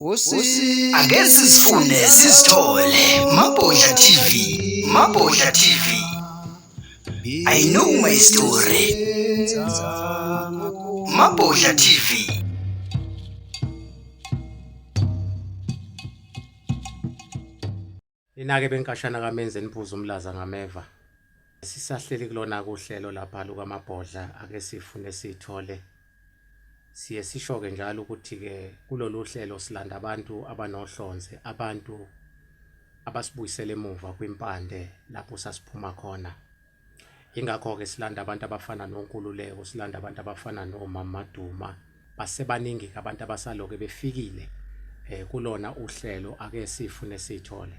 Ake sizifune sizithole Mabhodla TV, Mabhodla TV. I know my story. Mabhodla TV. Ninake benkashana kaMenzi niphuza umlaza ngameva. Sisahleli kulona kuhlelo lapha lukaMabhodla ake sifune sithole. Siye sisho-ke njalo ukuthi-ke kulolu hlelo silanda abantu abanohlonze, abantu abasibuyisela emuva kwimpande lapho sasiphuma khona. Ingakho-ke silanda abantu abafana noNkululeko, silanda abantu abafana noMama Duma. Basebaningi-ke abantu abasaloke befikile eh kulona uhlelo ake sifune sithole.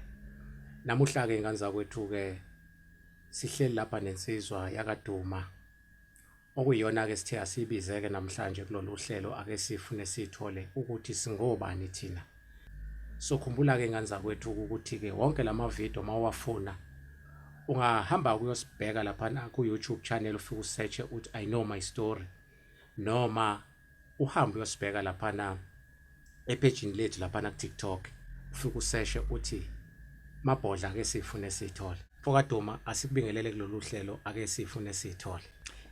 Namuhla-ke ingane zakwethu-ke sihleli lapha nensizwa yakaDuma okuyiyona-ke sithe asiyibize-ke namhlanje kulolu hlelo ake sifune sithole ukuthi singobani thina. Sokhumbula-ke ingane zakwethu ukuthi-ke wonke lama video mawuwafuna ungahamba kuyosibheka laphana ku-YouTube channel ufike usearch-e uthi I know my story noma uhambe uyosibheka laphana ephejini lethu laphana ku-TikTok ufike useshe uthi Mabhodla ake sifune sithole. Mfokaduma asikubingelele kulolu hlelo ake sifune sithole.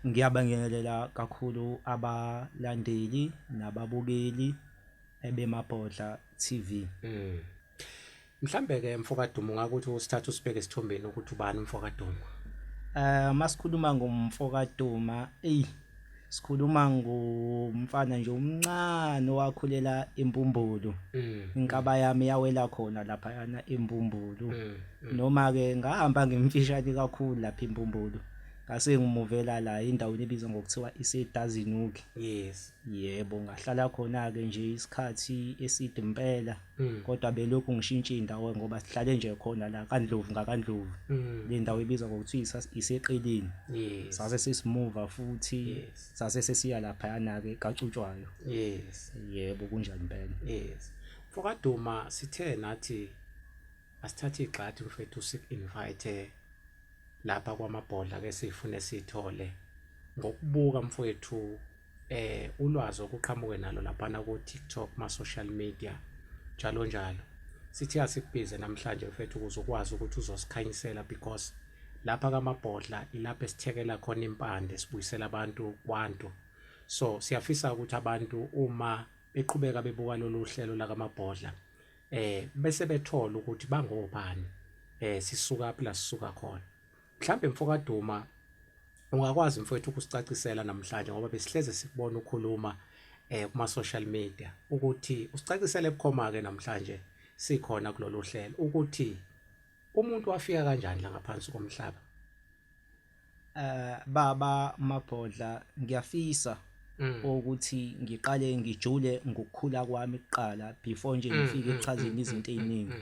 Ngiyabangelela kakhulu abalandeli nababukeli ebeMabhodla TV. Mhlambe ke mfokaDuma ungakuthi usithatha usibeke esithombeni ukuthi ubani umfokaDuma. Eh masikhuluma ngomfokaDuma ey sikhuluma ngomfana nje omncane owakhulela eMbumbulu. Inkaba yami yawela khona lapha yana eMbumbulu. Noma ke ngahamba ngimfishane kakhulu lapha eMbumbulu. Ngase ngimuvela la endaweni ebizwa ngokuthiwa iseDazinuki. Yes. Yebo ngahlala khona ke nje isikhathi eside impela. Kodwa belokhu ngishintsha indawo ngoba sihlale nje khona la kaNdlovu ngakaNdlovu. Le ndawo ibizwa ngokuthiwa iseqeleni. Sase sesimuva futhi sase sesiya laphayana ke kaCutshwayo. Yes. Yebo kunjani impela. Yes. Mfokaduma sithe nathi asithathe igxathu mfethu sik-invite lapha kwaMabhodla ke sifune sithole ngokubuka mfowethu ulwazi okuqhamuke nalo laphana ku TikTok ma social media njalo njalo. Sithi asikubize namhlanje mfethu ukuze ukwazi ukuthi uzosikhanyisela because lapha kaMabhodla ilapho esithekela khona impande sibuyisela abantu kwantu. So siyafisa ukuthi abantu uma beqhubeka bebuka lolu hlelo lakaMabhodla bese bethola ukuthi bangobani, sisuka phi la sisuka khona. Mhlambe mfokaduma ungakwazi mfowethu ukusicacisela namhlanje ngoba besihleze sikubona ukhuluma kuma social media ukuthi usicacisele bukhoma ke namhlanje sikhona kulolu hlelo ukuthi umuntu wafika kanjani la ngaphansi komhlaba. Baba Mabhodla ngiyafisa ukuthi ngiqale ngijule ngokukhula kwami kuqala before nje ngifike ekuchazeni izinto eziningi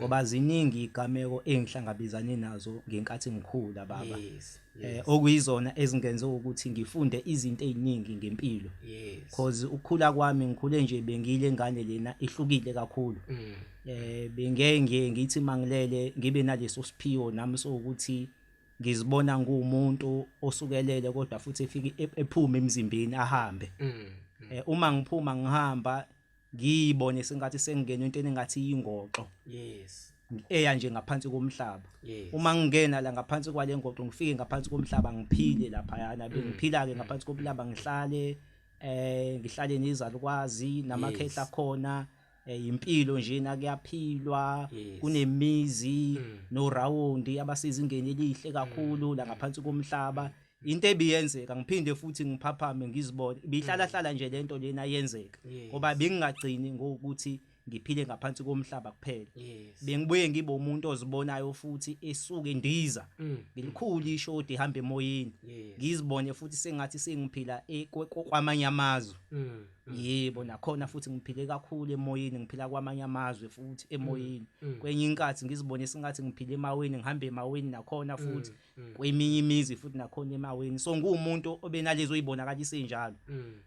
ngoba ziningi igameko engihlangabezane nazo ngenkathi ngikhula baba. Yes. Yes. Okuyizona ezingenze ukuthi ngifunde izinto eziningi ngempilo. Yes. Cause ukukhula kwami ngikhule nje bengile ngane lena ihlukile kakhulu. Bengeke ngithi mangilele ngibe naleso siphiwo nami sokuthi ngizibona ngumuntu osukelele kodwa futhi efike ephume emzimbeni ahambe. Uma ngiphuma ngihamba ngiyibone sengathi sengingena entweni engathi ingoxo. Yes. Eya nje ngaphansi komhlaba. Yes. Uma ngingena la ngaphansi kwale ngoxo ngifike ngaphansi komhlaba ngiphile lapha yana bengiphila ke ngaphansi komhlaba ngihlale ngihlale nezalukwazi namakhehla khona. Impilo nje na kuyaphilwa kunemizi no round abasezingeni elihle kakhulu la ngaphansi komhlaba. Into ebiyenzeka ngiphinde futhi ngiphaphame ngizibone bihlala hlala nje lento lena yenzeka ngoba bengingagcini ngokuthi ngiphile ngaphansi komhlaba kuphela. Bengibuye ngibe umuntu ozibonayo futhi esuke endiza ngilikhulu ishodi ihamba emoyeni ngizibone futhi sengathi sengiphila kwamanye amazwe. Yebo nakhona futhi ngiphile kakhulu emoyeni ngiphila kwamanye amazwe futhi emoyeni. Kwenye inkathi ngizibone sengathi ngiphile emaweni ngihambe emaweni nakhona futhi kweminye imizi futhi nakhona emaweni. So nguwumuntu obenalezo ibonakalisa enjalo.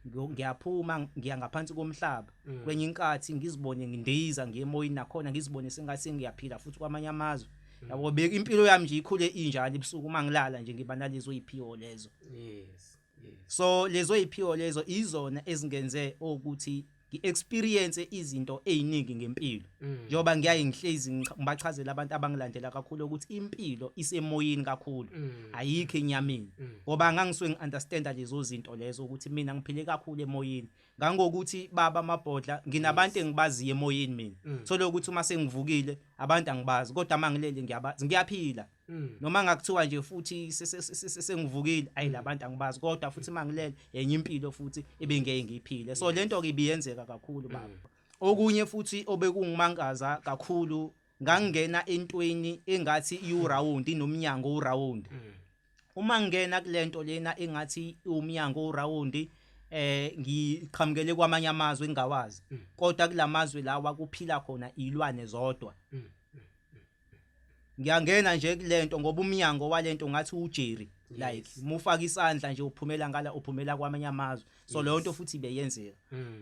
Ngiyaphuma ngiya ngaphansi komhlaba. Kwenye inkathi ngizibone ngindiza ngiye emoyeni nakhona ngizibone sengathi ngiyaphila futhi kwamanye amazwe. Yabo beka impilo yami nje ikhule injalo ebusuku uma ngilala nje ngiba nalezo iphiwo lezo. Yes. Yes. So lezo iphiwo lezo izona ezingenze ukuthi Ngi-experience izinto eziningi ngempilo, njengoba ngiyaye ngihlezi ngibachazela abantu abangilandela kakhulu ukuthi impilo isemoyeni kakhulu, ayikho enyameni, ngoba ngangisuke ngi-understanda lezo zinto lezo ukuthi mina ngiphile kakhulu emoyeni, ngangokuthi baba Mabhodla nginabantu engibaziyo emoyeni mina. Thole ukuthi uma sengivukile abantu angibazi, kodwa uma ngilele ngiyabazi, ngiyaphila. Noma ngakuthiwa nje futhi sengivukile, ayi labantu angibazi, kodwa futhi uma ngilele yenye impilo futhi ebengeke ngiyiphile. So lento ke ibiyenzeka kakhulu baba. Okunye futhi obekungimangaza kakhulu, ngangena entweni engathi iwuround, inomnyango uround. Uma ngingena kulento lena engathi umnyango uround, ngiqhamukele kwamanye amazwe engingawazi, kodwa kulamazwe lawa kuphila khona ilwane zodwa. Ngiyangena nje kulento ngoba umnyango walento ngathi uJerry, like mufaka isandla nje uphumela ngala, uphumela kwamanye amazwe. So leyo nto futhi beyenzeka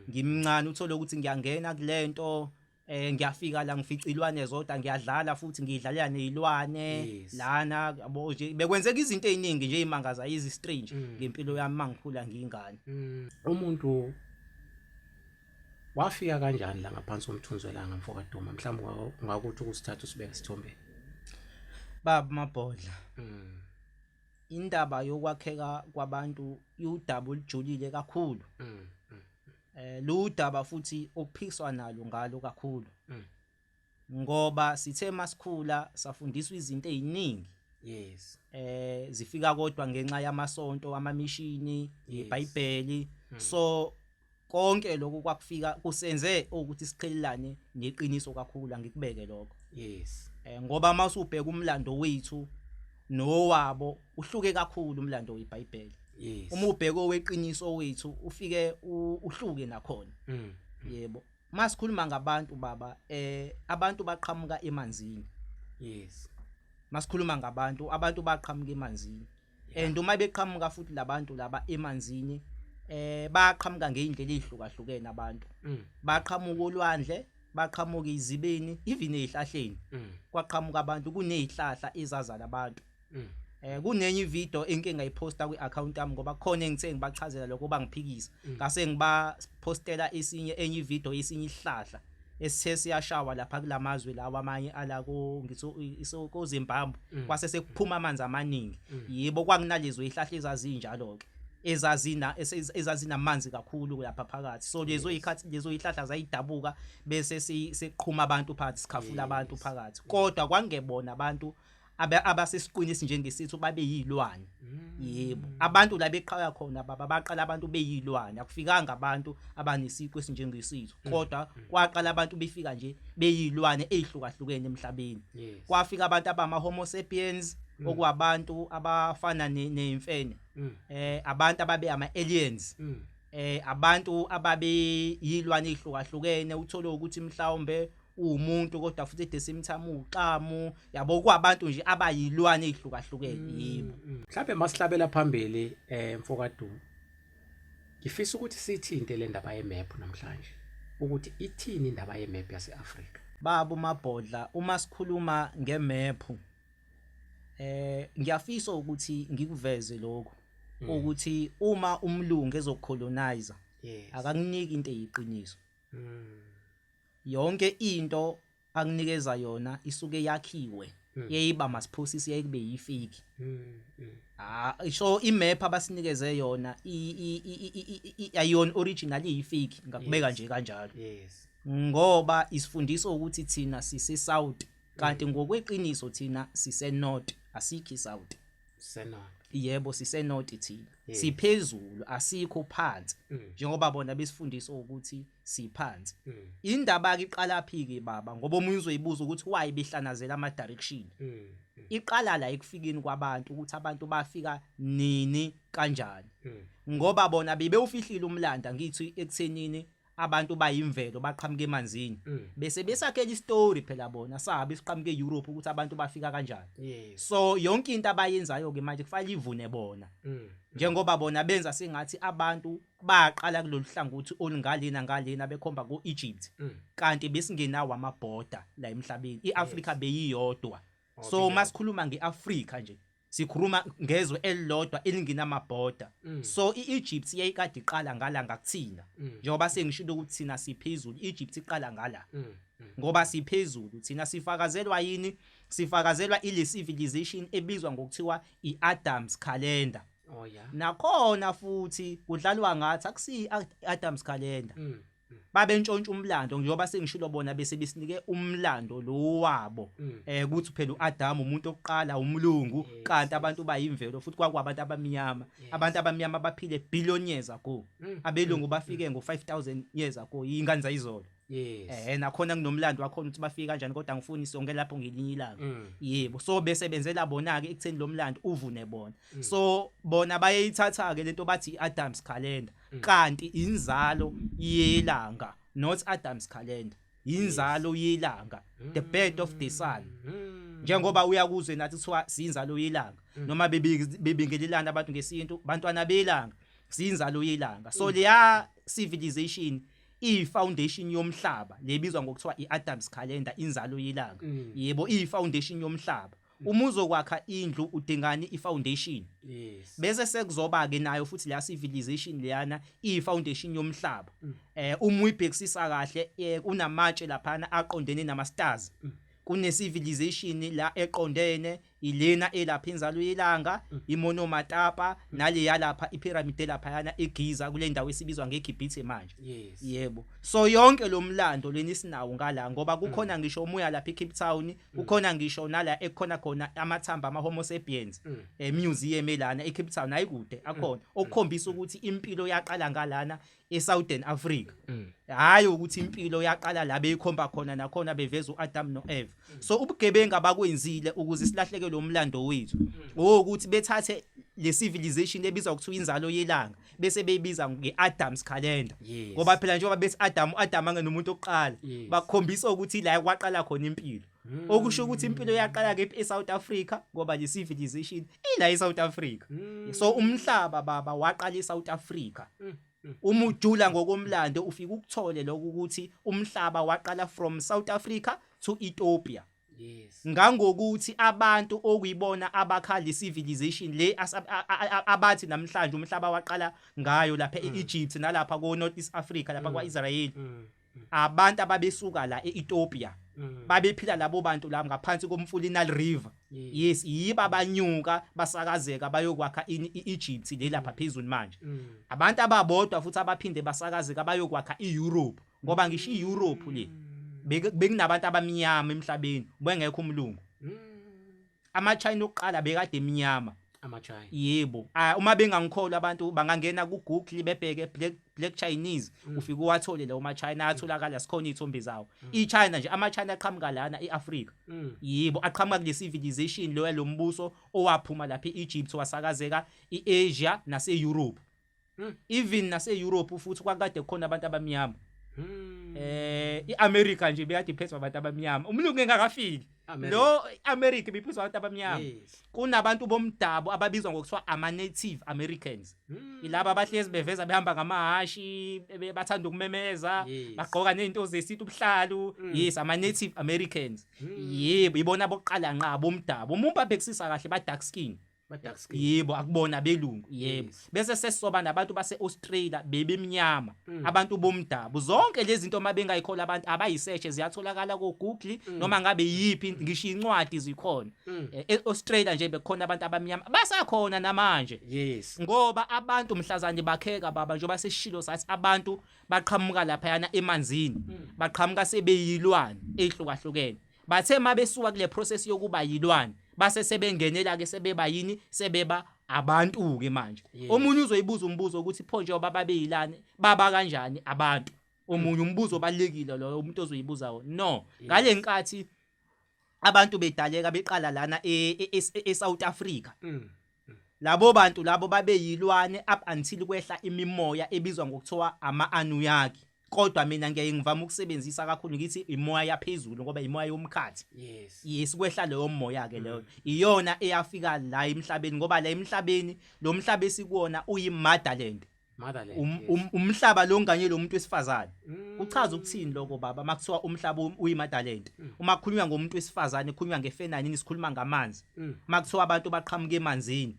ngimncane, uthole ukuthi ngiyangena kulento, ngiyafika la ngifica ilwane zodwa, ngiyadlala futhi ngidlalela nezilwane lana, yabo nje bekwenzeka izinto eziningi nje ezimangaza, izi strange ngempilo yami mangikhula ngiyingane. Umuntu wafika kanjani la ngaphansi komthunzi welanga, mfoka Duma? Mhlawumbe ungakuthi ukusithatha usibeke esithombeni. Baba Mabhodla, indaba yokwakheka kwabantu iwudaba olujulile kakhulu. Lo daba futhi okuphikiswa nalo ngalo kakhulu, ngoba sithe masikhula safundiswa izinto eziningi. Zifika kodwa ngenxa yamasonto, amamishini, iBhayibheli. So konke lokhu kwakufika kusenze ukuthi siqhelelane neqiniso kakhulu, angikubeke lokho. Ngoba masubheka umlando wethu nowabo uhluke kakhulu umlando weBhayibheli. Uma ubheka oweqiniso wethu ufike uhluke nakhona. Yebo. Masikhuluma ngabantu baba, abantu baqhamuka emanzini. Masikhuluma ngabantu, abantu baqhamuka emanzini. And uma beqhamuka futhi labantu laba emanzini, baqhamuka ngeindlela ezihlukahlukene abantu. Baqhamuka olwandle, baqhamuka izibeni, even ezihlahleni. Kwaqhamuka abantu, kunezihlahla ezazala abantu. Kunenye ivideo enke ngayiposta kwi-account yami, ngoba khona engithe ngibachazela lokho bangiphikisa. Ngase ngibapostela esinye enye ivideo yesinye isihlahla esithe siyashawa lapha kulamazwe lawa amanye ala ko ngithi iso ko Zimbabwe, kwase sekuphuma amanzi amaningi. Yebo, kwakunalezo izihlahla ezazinjalo ke, ezazinamanzi kakhulu lapha phakathi. So lezo ikhathi lezo ihlahla zayidabuka bese seqhuma abantu phakathi, sikhafula abantu phakathi, kodwa kwangebona abantu abasesiqwini esinjengesithu, babe yilwane. Yebo, abantu la beqala khona baba, baqala abantu beyilwane, akufikanga abantu abanesiqu esinjengesithu, kodwa kwaqala abantu befika nje beyilwane ezihlukahlukene emhlabeni. Kwafika abantu abama Homo sapiens, okwabantu abafana nezimfene, abantu ababe ama aliens, abantu ababe yilwane ezihlukahlukene, uthole ukuthi mhlawumbe umuntu kodwa futhi at the same time uxamu, yabo, kwabantu nje abayilwane ezihlukahlukene. Yebo. Mhlawumbe masihlabela phambili, mfokaduma, ngifisa ukuthi sithinte le ndaba yemap namhlanje, ukuthi ithini indaba yemap yase-Afrika. Baba Mabhodla, uma sikhuluma ngemap, ngiyafisa ukuthi ngikuveze lokho ukuthi uma umlungu ezocolonize, akakuniki into eyiqiniso. Yonke into akunikeza yona isuke yakhiwe, yeyiba masiphosisi, yayikube yifake. Ah, so imap abasinikeze yona ayona original, iyifake, ngakubeka nje kanjalo. Ngoba isifundiso ukuthi thina sise south, kanti ngokweqiniso thina sise north, asikho south. Sena. Yebo, sise north thina. Siphezulu, asikho phansi, njengoba bona besifundisa ukuthi siphansi. Indaba ke iqala phi ke baba? Ngoba omunye uzoyibuza ukuthi why behlanazela ama direction. Iqala la ekufikeni kwabantu, ukuthi abantu bafika nini, kanjani, ngoba bona bebewufihlile umlando ngithi ekuthenini abantu bayimvelo, baqhamuka emanzini, bese besakhela istory phela bona sabe siqhamuke eEurope, ukuthi abantu bafika kanjani. So yonke into abayenzayo ke manje kufanele ivune bona, njengoba bona benza sengathi abantu baqala kulolu hlangothi olungalena ngalena, bekhomba ku-Egypt, kanti besingenawo amabhoda la emhlabeni, iAfrika beyiyodwa. So masikhuluma ngeAfrika nje, Sikhuluma ngezwe elilodwa elingenamabhoda. So iEgypt yayikade iqala ngala ngakuthina. Njengoba sengishilo ukuthi thina siphezulu, iEgypt iqala ngala. Ngoba siphezulu thina, sifakazelwa yini? Sifakazelwa ile civilization ebizwa ngokuthiwa iAdams calendar. Oh yeah. Nakhona futhi kudlalwa ngathi akusiyi Adams calendar. Babentshontsha umlando, njengoba sengishilo, bona bese besinike umlando lo wabo ukuthi phela uAdam umuntu oqala umlungu, kanti abantu bayimvelo futhi kwakwabantu abamnyama. Abantu abamnyama baphile billion years ago. Abelungu bafike ngo 5000 years ago, ingane zayizolo. Nakhona kunomlando wakhona ukuthi bafika kanjani, kodwa ngifuni sonke lapho ngelinye ilanga. Yebo, so bese benzela bona ke ekutheni lo mlando uvune bona. So bona bayayithatha ke lento bathi iAdams calendar, kanti inzalo yelanga, not Adams calendar, inzalo yelanga, the birth of the sun. Njengoba uyakuzwe nathi kuthiwa sinzalo yelanga, noma bebingelelana abantu ngesintu, bantwana belanga, sinzalo yelanga. So leya civilization iyi-foundation yomhlaba lebizwa ngokuthiwa i-Adams calendar, inzalo yelanga. Yebo, iyi-foundation yomhlaba. Uma uzokwakha indlu udingani? I-foundation. Bese sekuzoba ke nayo futhi la civilization leyana iyi-foundation yomhlaba. Uma uyibhekisisa kahle, kunamatshe laphana aqondene nama stars. Kune civilization la eqondene ilena elapha inzalo yelanga, imonomatapa, naleya lapha ipyramid lapha yana eGiza, kule ndawo esibizwa ngeGibhithe manje. Yebo, so yonke lo mlando leni sinawo ngala, ngoba kukhona ngisho umuya lapha eCape Town, kukhona ngisho nala ekukhona khona amathambo ama Homo sapiens e museum elana eCape Town, ayikude akhona, okukhombisa ukuthi impilo yaqala ngalana eSouthern Africa, hayi ukuthi impilo yaqala la beyikhomba khona, nakhona beveza uAdam noEva. So ubugebengu abakwenzile ukuze silahleke lo mlando wethu ukuthi bethathe le civilization ebizwa ukuthi inzalo yelanga bese beyibiza ngeAdams calendar. Ngoba phela njengoba bethi Adam, uAdam angenomuntu oqala, bakhombisa ukuthi la kwaqala khona impilo, okusho ukuthi impilo yaqala ke eSouth Africa, ngoba le civilization ila eSouth Africa. So umhlaba, baba, waqala eSouth Africa. Uma ujula ngokomlando ufika ukuthole lokho ukuthi umhlaba waqala from South Africa to Ethiopia. Ngangokuthi abantu okuyibona abakha le civilization le abathi namhlanje umhlaba waqala ngayo lapha eEgypt nalapha ko North East Africa, lapha kwaIsrael, abantu ababesuka la eEthiopia, babephila labo bantu la ngaphansi komfula iNile River. Yes, yiba abanyuka basakazeka bayokwakha ini? iEgypt le lapha phezulu manje. Abantu ababodwa futhi abaphinde basakazeka bayokwakha iEurope, ngoba ngisho iEurope le bekunabantu abamnyama emhlabeni, bengekho umlungu. Ama-China okuqala bekade emnyama. Ama-China. Yebo. Ah, uma bengangikholwa abantu bangangena ku Google bebheke black Chinese, ufike uwathole lawo ma-China, atholakala, sikhona izithombe zawo. iChina nje, ama-China aqhamuka lana eAfrika. Yebo, aqhamuka kule civilization lo lombuso owaphuma lapha eEgypt wasakazeka iAsia nase-Europe. Even nase-Europe futhi kwakade kukhona abantu abamnyama. IAmerica nje bekade iphethwe abantu abamnyama, umlungu engakafiki. America. Lo America ibiphethwe abantu abamnyama. Kunabantu bomdabu ababizwa ngokuthiwa ama-Native Americans, ilaba abahlezi beveza behamba ngamahashi, bathanda ukumemeza, bagqoka nezinto zesintu, ubuhlalu. Yes, ama-Native Americans. Yebo, ibona bokuqala nqa bomdabu. Umuntu babhekisisa kahle, ba dark skin. Ba-dark skin. Yebo, akubona belungu, yebo. Bese sesisoba nabantu base-Australia bebemnyama, abantu bomdabu. Zonke lezi zinto uma bengayikhola abantu abayisearch, ziyatholakala ko-Google, noma ngabe yiphi, ngisho incwadi zikhona. E-Australia nje bekukhona abantu abamnyama, basakhona namanje. Ngoba abantu mhlazane bakheka, baba, njengoba sesishilo sathi abantu baqhamuka laphayana emanzini, baqhamuka sebeyilwane ey'hlukahlukene. Bathe uma besuka kule process yokuba yilwane base sebengenela ke sebeba yini? Sebeba abantu-ke manje. Omunye uzoyibuza umbuzo ukuthi pho njengoba babeyilane baba kanjani abantu? Omunye umbuzo obalulekile loyo umuntu ozoyibuza wona. No, ngale nkathi abantu bedaleka beqala lana eSouth Africa, labo bantu labo babeyilwane up until kwehla imimoya ebizwa ngokuthiwa ama-Anunnaki, kodwa mina ngiyaye ngivame ukusebenzisa kakhulu ngithi imoya yaphezulu, ngoba imoya yomkhathi. Yes, kwehla leyo moya ke, leyo iyona eyafika la emhlabeni, ngoba la emhlabeni, lo mhlaba esikuwona uyi-motherland. Motherland. Umhlaba lo nganye lo muntu wesifazane. Kuchaza ukuthini lokho baba makuthiwa umhlaba uyi-motherland? Uma kukhulunywa ngomuntu wesifazane kukhulunywa nge-feminine, sikhuluma ngamanzi. Makuthiwa abantu baqhamuka emanzini,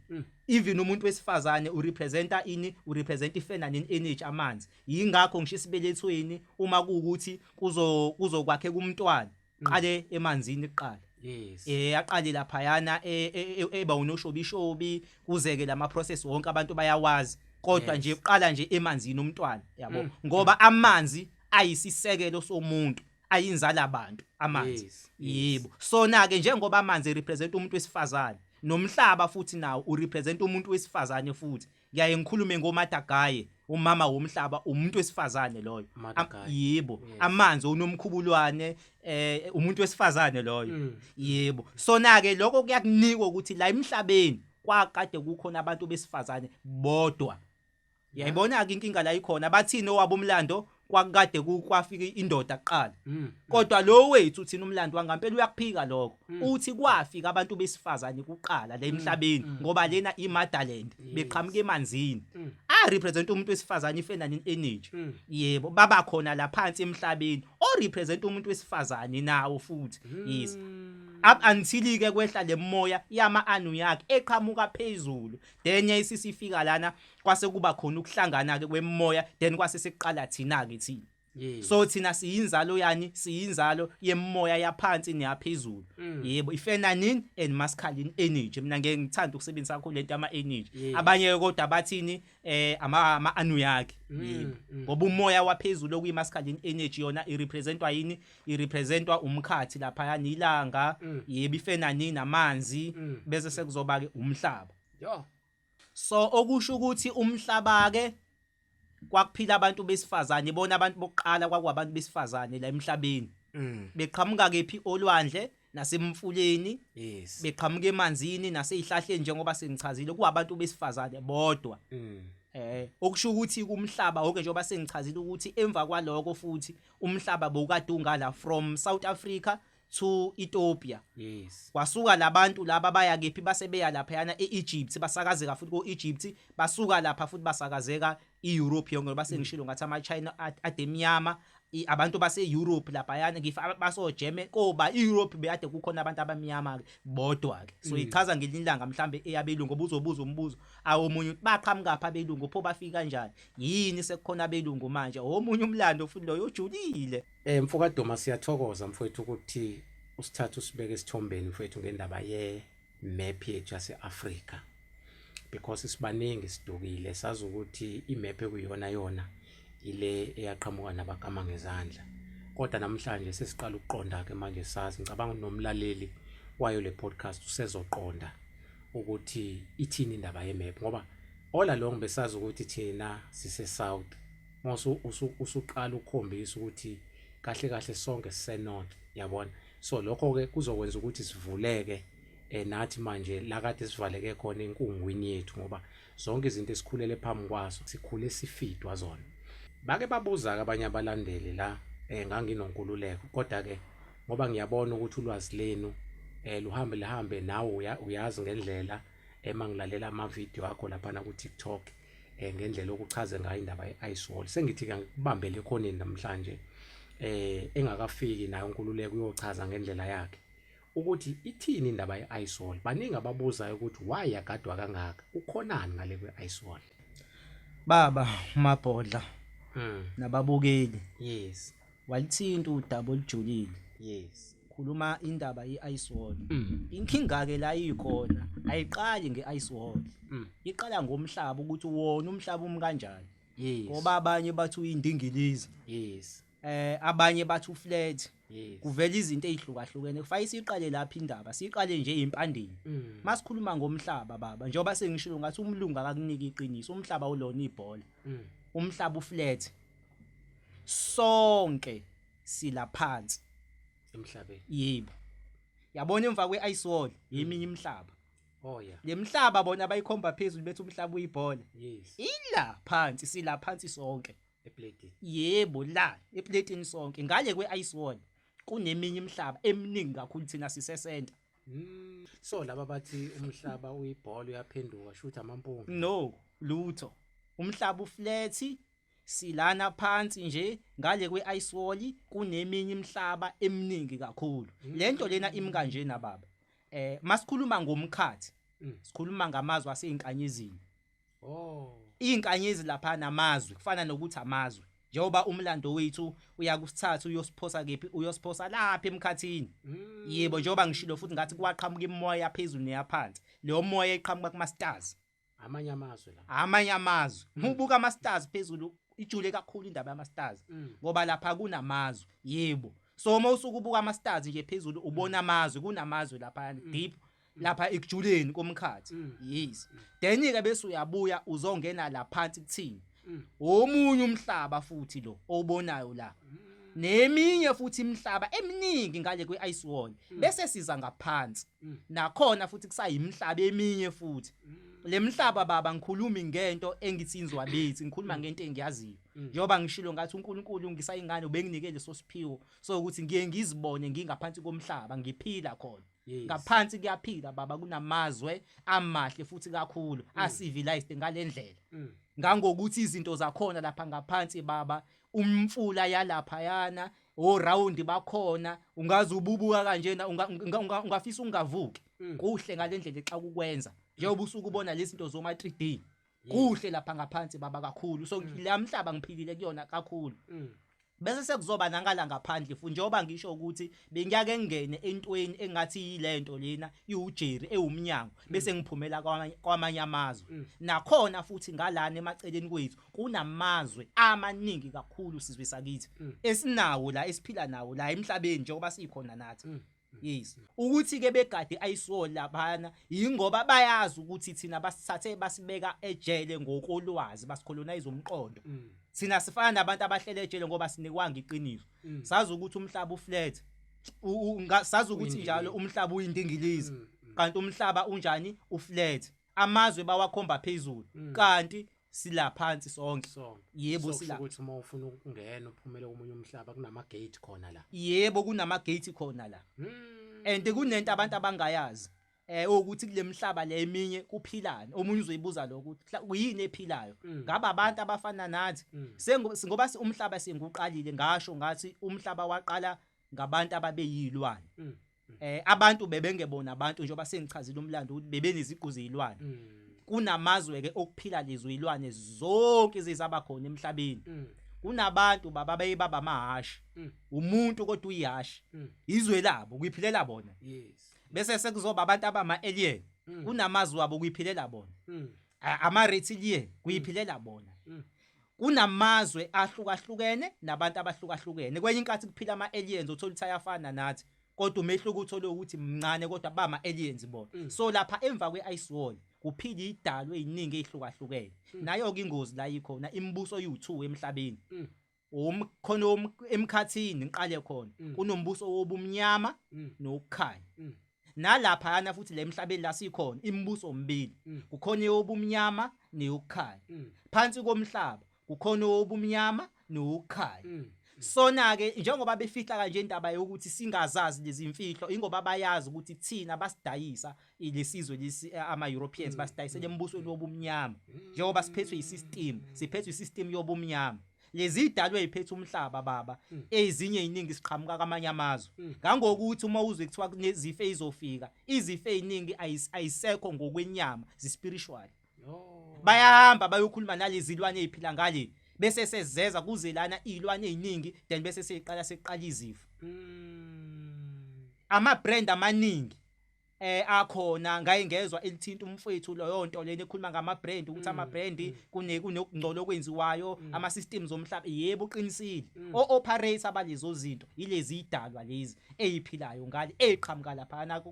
even umuntu wesifazane urepresenta ini? Urepresenta i-feminine energy, amanzi. Yingakho ngisho isibelethweni uma kuwukuthi kuzokwakhe kumntwana, qale emanzini kuqala. Aqale laphayana, eba unoshobishobi, kuzeke lama process wonke abantu bayawazi, kodwa nje uqala nje emanzini umntwana, yabo, ngoba amanzi ayisisekelo somuntu, ayinzala abantu amanzi. Yebo, sona ke njengoba amanzi represent umuntu wesifazane, nomhlaba futhi nawo urepresent umuntu wesifazane futhi. Ngiyaye ngikhulume ngoMother Gaia, umama womhlaba, umuntu wesifazane loyo. Mother Gaia. Yebo. Amanzi onomkhubulwane, umuntu wesifazane loyo. Yebo, sona ke lokho kuyakunikwa ukuthi la emhlabeni kwakade kukhona abantu besifazane bodwa. Uyayibona ke inkinga la ikhona, bathini owabo umlando? Kwakade kwafika indoda kuqala. Kodwa lo wethu uthina umlando wangampela uyakuphika lokho, uthi kwafika abantu besifazane kuqala la emhlabeni, ngoba lena i-motherland, beqhamuka emanzini, a represent umuntu wesifazane, i-feminine energy. Yebo, baba khona la phansi emhlabeni o represent umuntu wesifazane nawo futhi, yes, up until ke kwehla lemoya yama Anunnaki eqhamuka phezulu, then yayisisifika lana, kwase kuba khona ukuhlangana ke kwemoya, then kwase sekuqala thina ke thina. So thina siyinzalo yani? Siyinzalo yemoya yaphansi neyaphezulu. Yebo, i-feminine and masculine energy. Mina ngeke ngithanda ukusebenzisa kakhulu lento ama energy. Abanye kodwa bathini? Ama Anunnaki. Yebo, ngoba umoya waphezulu okuyi masculine energy yona irepresentwa yini? Irepresentwa umkhathi lapha, ilanga. Yebo, i-feminine amanzi, bese sekuzoba ke umhlaba. So okusho ukuthi umhlaba ke kwakuphila abantu besifazane, bona abantu bokuqala kwakuwabantu besifazane la emhlabeni. Beqhamuka kephi? Olwandle nasemfuleni. Beqhamuka emanzini nasezihlahleni, njengoba sengichazile, kuwabantu besifazane bodwa. Okusho ukuthi kumhlaba wonke, njengoba sengichazile ukuthi emva kwaloko futhi umhlaba bowukade ungala from South Africa to Ethiopia. Kwasuka labantu laba baya kephi? Base beya laphayana e-Egypt, basakazeka futhi ko-Egypt, basuka lapha futhi basakazeka i-Europe yonke, ngoba sengishilo ngathi ama-China ademnyama, abantu base-Europe laphayana ngifa baso-German, koba i-Europe beyade kukhona abantu abamnyama ke bodwa ke. So ichaza ngelinye ilanga mhlambe eyabelungu, ngoba uzobuza umbuzo awomunye ukuthi baqhamuka pha abelungu, pho bafika kanjani, yini sekukhona abelungu manje? Omunye umlando futhi loyo ojulile. Mfokaduma, siyathokoza mfowethu ukuthi usithathe usibeke esithombeni mfowethu ngendaba ye map yethu yase-Afrika, because sibaningi sidukile, sazi ukuthi imap ekuyiyona yona ile eyaqhamuka nabakama ngezandla, kodwa namhlanje sesiqala ukuqonda ke manje, sazi, ngicabanga nomlaleli wayo le podcast usezoqonda ukuthi ithini indaba yemap, ngoba all along besazi ukuthi thina sise south. Mase usuqala ukukhombisa ukuthi kahle kahle sonke sise north, yabona. So lokho ke kuzokwenza ukuthi sivuleke nathi manje la kade sivaleke khona enkungwini yethu, ngoba zonke izinto esikhulele phambi kwazo sikhule sifidwa zona. Bake babuza ke abanye abalandeli la, nganginonkululeko, kodwa ke ngoba ngiyabona ukuthi ulwazi lenu luhambe lihambe nawe, uyazi ngendlela ema ngilalela ama video akho lapha ku TikTok, ngendlela okuchaze ngayo indaba ye-ice wall, sengithi ke ngikubambele ekhoneni namhlanje, engakafiki nayo unkululeko uyochaza ngendlela yakhe ukuthi ithini indaba ye-ice wall. Baningi ababuzayo ukuthi why yagadwa kangaka, kukhonani ngale kwe-ice wall? Baba Mabhodla nababukeli, walithinta udaba olujulile. Khuluma indaba ye-ice wall. Inkinga ke la ikhona ayiqali nge-ice wall, iqala ngomhlaba, ukuthi wona umhlaba umi kanjani, ngoba abanye bathi uyindingilizi, abanye bathi uflat. Kuvela izinto ezihlukahlukene, kufanele siqale lapha indaba, siqale nje impandeni. Masikhuluma ngomhlaba baba, njengoba sengishilo ngathi umlungu akakunika iqiniso, umhlaba ulona ibhola. Umhlaba uflat, sonke sila phansi emhlabeni. Yebo, yabona emva kwe-ice wall yeminye imihlaba. Oh yeah. Lemhlaba bona bayikhomba phezulu bethi umhlaba uyibhola, ila phansi, sila phansi sonke. Eplatini. Yebo, la eplatini sonke. Ngale kwe-ice wall kuneminye imihlaba eminingi kakhulu, thina sisesenta. So laba bathi umhlaba uyibhola uyaphenduka, shoot amampunga. No, lutho. Umhlaba uflat, silana phansi nje ngale kwe-ice wall kuneminye imihlaba eminingi kakhulu. Lento lena imi kanjena baba. Masikhuluma ngomkhathi, sikhuluma ngamazwe asey'nkanyezini. Oh. Iy'nkanyezi lapha namazwe kufana nokuthi amazwe. Njengoba umlando wethu uyakusithatha uyosiphosa kephi, uyosiphosa lapha emkhathini. Yebo, njengoba ngishilo futhi ngathi kwaqhamuka imimoya yaphezulu neyaphansi. Leyo moya iqhamuka kuma stars. Amanye amazwe la. Amanye amazwe. Ubuka ama stars phezulu, ijule kakhulu indaba yama stars. Ngoba lapha kunamazwe. Yebo. So uma usuke ubuka ama stars nje phezulu ubona amazwe, kunamazwe lapha deep lapha ekujuleni komkhathi. Yes. Then ke bese uyabuya uzongena la phansi kuthini. Omunye umhlaba futhi lo obonayo la. Neminye futhi imihlaba eminingi ngale kwe-ice wall. Bese siza ngaphansi. Nakhona futhi kusayimihlaba eminye futhi. Le mhlaba baba ngikhulumi ngento engithi inzwabethi, ngikhuluma ngento engiyaziyo. Njengoba ngishilo ngathi uNkulunkulu ngisayingane ubenginike leso siphiwo so ukuthi ngiye ngizibone ngingaphansi komhlaba ngiphila khona. Ngaphansi kuyaphila baba, kunamazwe amahle futhi kakhulu a-civilized ngalendlela. Ngangokuthi izinto zakhona lapha ngaphansi baba, umfula yalapha yana, o round bakhona, ungaze ububuka kanjena ungafisa ungavuki. Kuhle ngalendlela xa kukwenza. Njengoba usuke ubona lezi zinto zoma 3D. Kuhle lapha ngaphansi baba kakhulu. So la mhlaba ngiphilile kuyona kakhulu. Bese sekuzoba nangala ngaphandle futhi njengoba ngisho ukuthi bengiyake ngingene entweni engathi yilento lena iwujeri ewumnyango bese ngiphumela kwamanye amazwe. Nakhona futhi ngalana emaceleni kwethu kunamazwe amaningi kakhulu sizwe sakithi esinawo la esiphila nawo la emhlabeni njengoba sikhona nathi. Yes. Ukuthi ke begade ayiso laphana yingoba bayazi ukuthi thina basithathe basibeka ejele ngokolwazi, basicolonize umqondo. Thina sifana nabantu abahlele ejele ngoba sinikwanga iqiniso. Sazi ukuthi umhlaba uflat. Sazi ukuthi njalo umhlaba uyindingilizi. Kanti umhlaba unjani? Uflat. Amazwe bawakhomba phezulu. Kanti sila phansi sonke. Yebo, sila. Ukuthi uma ufuna ukungena uphumele komunye umhlaba kunama gate khona la. Yebo, kunama gate khona la. And kunento abantu abangayazi. Ukuthi kule mhlaba le eminye kuphilani. Omunye uzoyibuza lokho ukuthi kuyini ephilayo. Ngaba abantu abafana nathi. Ngoba umhlaba senguqalile ngasho ngathi umhlaba waqala ngabantu ababeyilwane. Abantu bebengebona abantu njengoba sengichazile umlando ukuthi bebeneziqu zezilwane. Kunamazwe ke okuphila lezo zilwane zonke ezizaba khona emhlabeni. Kunabantu baba beyibaba amahashi. Umuntu kodwa uyihashi. Izwe labo kuyiphilela bona. Yes. Bese sekuzoba abantu abama alien. Kunamazwe wabo kuyiphilela bona. Ama reptilian kuyiphilela bona. Kunamazwe ahlukahlukene nabantu abahlukahlukene. Kwenye inkathi kuphila ama aliens uthola ukuthi ayafana nathi. Kodwa umehluko uthole ukuthi mncane kodwa bama aliens bona. So lapha emva kwe-ice wall kuphila idalo eziningi ezihlukahlukene. Nayo ke ingozi la ikhona, imibuso eyu2 emhlabeni. Umkhono emkhathini ngiqale khona. Kunombuso wobumnyama nokukhanya. Nalapha yana futhi le emhlabeni la sikhona imibuso omibili. Kukhona eyobumnyama neyokukhanya. Phansi komhlaba kukhona obumnyama nokukhanya. Sona ke njengoba befihla kanje indaba yokuthi singazazi lezi imfihlo, ingoba bayazi ukuthi thina basidayisa lesizwe lesi ama Europeans basidayisele embusweni wobumnyama. Njengoba siphethwe isystem, siphethwe isystem yobumnyama. Lezi idalwe iphethe umhlaba baba, ezinye iziningi siqhamuka kwamanye amazwe. Ngangokuthi uma uzwe kuthiwa kunezifo ezizofika, izifo eziningi ayisekho ngokwenyama, zi spiritual. Bayahamba bayokhuluma nalezi zilwane eziphila ngale, bese sezeza kuze lana izilwane eziningi, then bese seyiqala seqala izifo. Ama brand amaningi akhona ngaye ngezwa elithinta umfowethu loyo nto lena ekhuluma ngama brand ukuthi ama brand kunokungcola okwenziwayo, ama systems omhlaba. Yebo, uqinisile. O operator balezo zinto ilezi idalwa lezi eziphilayo ngale eziqhamuka lapha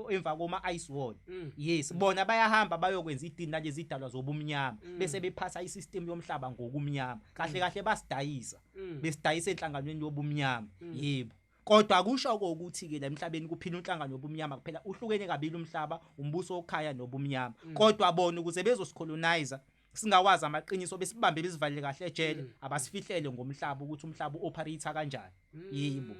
emva koma ice wall. Yes, bona bayahamba bayokwenza idini nalezi idalwa zobumnyama bese bephatha isystem yomhlaba ngokumnyama. Kahle kahle basidayisa, besidayisa enhlanganweni yobumnyama. Yebo. Kodwa kusho ukuthi ke la emhlabeni kuphila inhlangano yobumnyama kuphela, uhlukene kabili umhlaba, umbuso wokukhanya nobumnyama. Kodwa bona ukuze bezosicolonize singawazi amaqiniso besibambe besivalele kahle ejele, abasifihlele ngomhlaba ukuthi umhlaba uoperate kanjani. Yebo.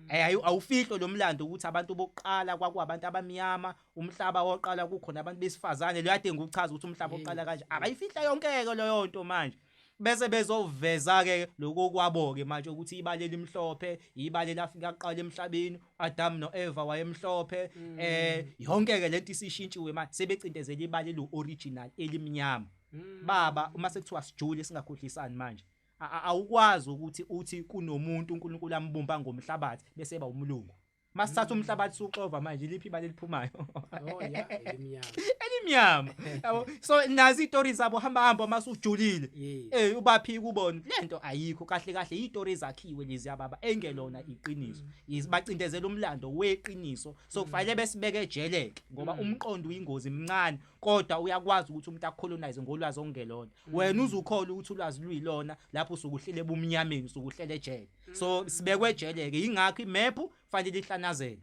Awufihlo lo mlando ukuthi abantu bokuqala kwakuwabantu abamnyama, umhlaba woqala kukhona abantu besifazane, lo yade ngikuchaza ukuthi umhlaba oqala kanje. Abayifihla yonke-ke leyo nto manje. Bese bezoveza ke lokho kwabo ke manje ukuthi ibala elimhlophe, ibala elafika kuqala emhlabeni, Adam noEva wayemhlophe, yonke ke lento isishintshiwe manje, sebecindezela ibala elu original elimnyama. Baba, uma sekuthiwa sijule singakhohlisani manje, awukwazi ukuthi uthi kunomuntu uNkulunkulu ambumba ngomhlabathi bese eba umlungu. Masithatha umhlabathi suxova manje, liphi ibala eliphumayo? Oh yeah, elimnyama. Elimnyama. Yabo, so nazi izitori zabo, hamba hamba masujulile. Ubaphika ubone lento ayikho kahle kahle, izitori ezakhiwe lezi yababa engelona iqiniso. Bacindezela umlando weqiniso. So kufanele besibeke ejeleke ngoba umqondo uyingozi mncane, kodwa uyakwazi ukuthi umuntu akucolonize ngolwazi ongelona. Wena uzukholwa ukuthi ulwazi luyilona lapho usukuhlele ebumnyameni, usukuhlele ejele. So sibekwe ejeleke, ingakho imap kufanele ihlanazelwe.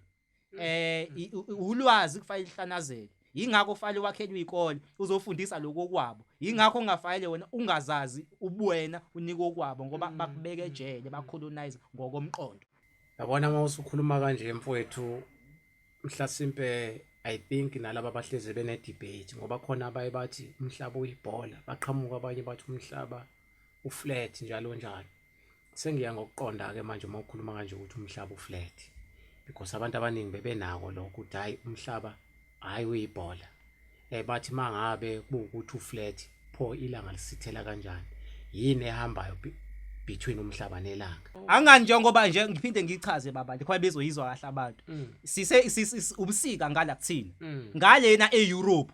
Ulwazi kufanele ihlanazelwe. Ingakho ufanele wakhelwe izikole uzofundisa lokho kwabo. Ingakho ungafanele wena ungazazi ubuwena unike okwabo ngoba bakubeka ejele, bacolonize ngokomqondo. Yabona uma usukhuluma kanje mfowethu, mhlasimpe I think nalaba abahlezi bene debate ngoba khona abaye bathi umhlaba uyibhola, baqhamuka abanye bathi umhlaba uflat njalo njalo. Sengiya ngokuqonda ke manje uma ukhuluma kanje ukuthi umhlaba uflat, because abantu abaningi bebenako lokho ukuthi hayi umhlaba hayi uyibhola. Bathi mangabe kuwukuthi uflat, pho ilanga lisithela kanjani? Yini ehambayo between umhlaba nelanga? Angani njengoba nje ngiphinde ngichaze baba, khona bezoyizwa kahle abantu. Sise ubusika ngala kuthina. Ngalena eEurope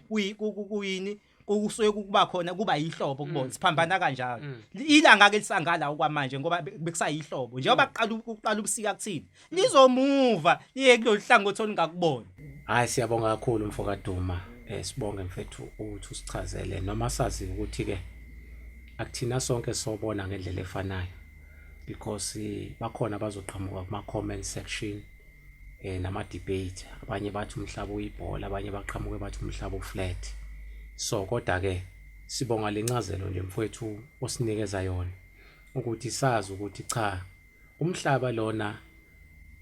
kuyini kusuke kuba khona kuba yihlobo kubona, siphambana kanjalo. Ilanga ke lisangala okwamanje ngoba bekusayihlobo. Njengoba kuqala ubusika kuthina, lizomuva liye kulolu hlangothi olungakubona. Hayi, siyabonga kakhulu mfoka Duma. Sibonge mfethu ukuthi usichazele, noma sazi ukuthi ke akuthina sonke sobona ngendlela efanayo, because bakhona abazoqhamuka kuma comment section nama debate, abanye bathi umhlaba uyibhola, abanye baqhamuke bathi umhlaba uflat. So kodwa ke sibonga lencazelo nje mfowethu osinikeza yona ukuthi sazi ukuthi cha, umhlaba lona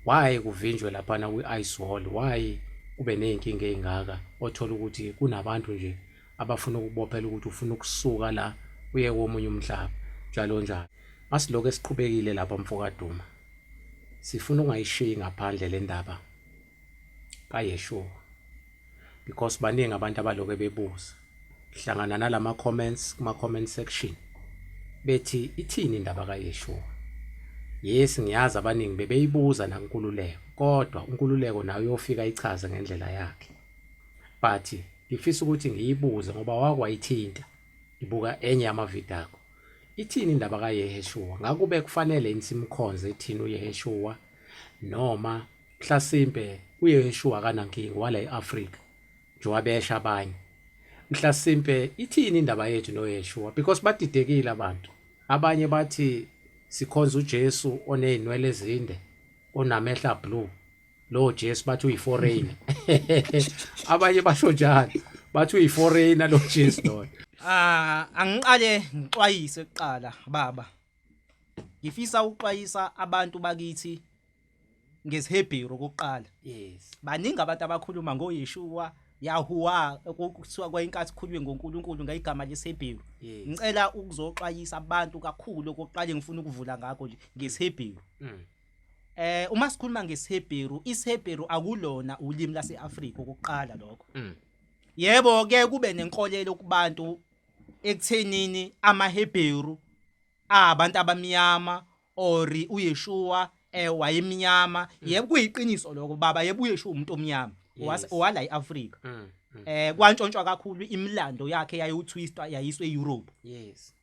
why kuvinjwe laphana kwi-ice wall, why kube ney'nkinga ey'ngaka, othola ukuthi kunabantu nje abafuna ukubophela ukuthi ufuna ukusuka la uye komunye umhlaba njalo njalo. Masilokhu esiqhubekile lapha mfoka Duma, sifuna ungayishiyi ngaphandle le ndaba kaYeshua, because baningi abantu abaloke bebuza hlangana nalama comments kuma comment section bethi ithini indaba kaYeshua. Yes, ngiyazi abaningi bebeyibuza nakuNkululeko, kodwa uNkululeko naye uyofika ichaze ngendlela yakhe, but ngifisa ukuthi ngiyibuze ngoba wakwayithinta, ngibuka enye yamavidiyo akho. Ithini indaba kaYeshua? Ngakube kufanele yini simkhonze thina uYeshua, noma mhlasimpe uYeshua akanankinga wala eAfrika njengoba besha abanye? Mhlasimpe ithini indaba yethu noYeshua? Because badidekile abantu. Abanye bathi sikhonza uJesu onezinwele ezinde, onamehla blue, lo Jesu bathi uyiforeigner. Abanye basho njalo, bathi uyiforeigner lo Jesu loyo. Angiqale ngixwayise kuqala baba. Ngifisa ukuxwayisa abantu bakithi ngesiHebheru okokuqala. Baningi abantu abakhuluma ngoYeshua, Yahuwa, kuthiwa kwayinkathi kukhulunywe ngoNkulunkulu ngegama lesiHebheru. Ngicela ukuzoxwayisa abantu kakhulu, okokuqala ngifuna ukuvula ngakho nje ngesiHebheru. Uma sikhuluma ngesiHebheru, isiHebheru akulona ulimi laseAfrika okokuqala lokho. Yebo ke kube nenkolelo kubantu ekuthenini amaHebheru abantu abamnyama or uYeshua wayemnyama. Yebo kuyiqiniso lokho baba, yebo uYeshua umuntu omnyama owala eAfrika. Kwantshontshwa kakhulu imilando yakhe yayutwistwa yayiswe eEurope.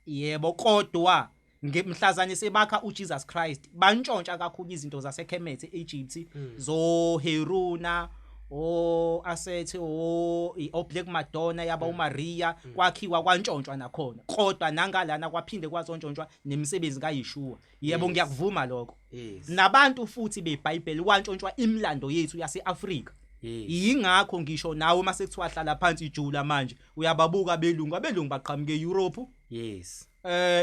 Yebo, kodwa ngemhlazane sebakha uJesus Christ bantshontsha kakhulu izinto zaseKemet eEgypt, zo Heruna, o Asethe, o Black Madonna yaba uMaria, kwakhiwa kwantshontshwa nakhona. Kodwa nangalana kwaphinde kwazontshontshwa nemisebenzi kaYeshua. Yebo, ngiyakuvuma lokho. Nabantu futhi beBhayibheli kwantshontshwa imilando yethu yaseAfrika. Yingakho ngisho nawe mase kuthiwa hlala phansi ijula manje uyababuka abelungu, abelungu baqhamuke eEurope. Yes.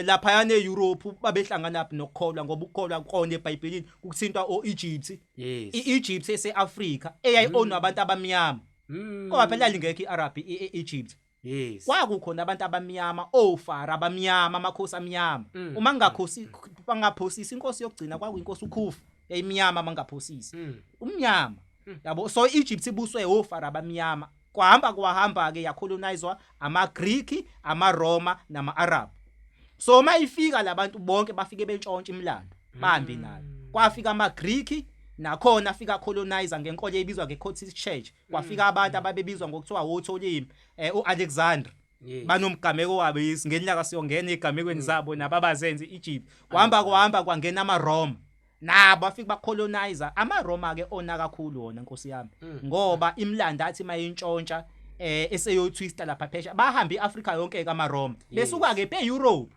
Lapha yana eEurope babehlangana phi nokukholwa, ngoba ukukholwa kona eBhayibhelini kukuthintwa oEgypt. Yes. IEgypt eseAfrica eyayi-own abantu abamnyama. Ngoba phela lingekho iArab eEgypt. Yes. Kwakukhona abantu abamnyama, ofara abamnyama, amakhosi amnyama. Uma ngingakhosi bangaphosisi inkosi yokugcina kwakuyinkosi uKhufu yayimnyama mangaphosisi. Umnyama. Yabo, so Egypt ibuswe ofara abamnyama. Kwahamba kwahamba ke yacolonizwa amaGreek, amaRoma namaArab. So mayifika labantu bonke bafike bentshontsha imilando, bahambe nayo. Kwafika amaGreek nakhona afika colonizer ngenkolo ebizwa ngeCoptic Church. Kwafika abantu ababebizwa ngokuthiwa oTolemi, uAlexander. Yes. Banomgameko wabo ngenyaka siyongena egamekweni zabo nababazenze Egypt. Kwahamba kwahamba kwangena amaRoma. Nabo afika bacolonizer amaRoma ke ona kakhulu wona nkosi yami, ngoba imilando athi mayintshontsha eseyotwista lapha phesha bahamba iAfrica yonke kaMaroma, besuka ke eEurope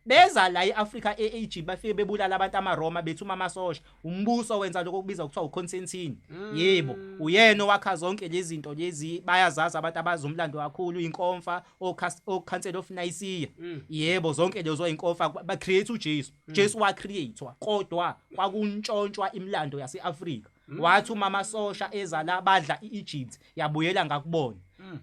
beza la eAfrica eEgypt, bafike bebulala abantu amaRoma, bethuma amasosha. Umbuso wenza lokho okubizwa kuthiwa uConstantine. Yebo, uyena owakha zonke lezi zinto lezi, bayazazi abantu abazomlando kakhulu, inkomfa oCouncil of Nicaea. Yebo, zonke lezo inkomfa ba create uJesu. Jesu wa createwa, kodwa kwakuntshontshwa imilando yaseAfrika. Wathi uma amasosha eza la badla iEgypt yabuyela ngakubona.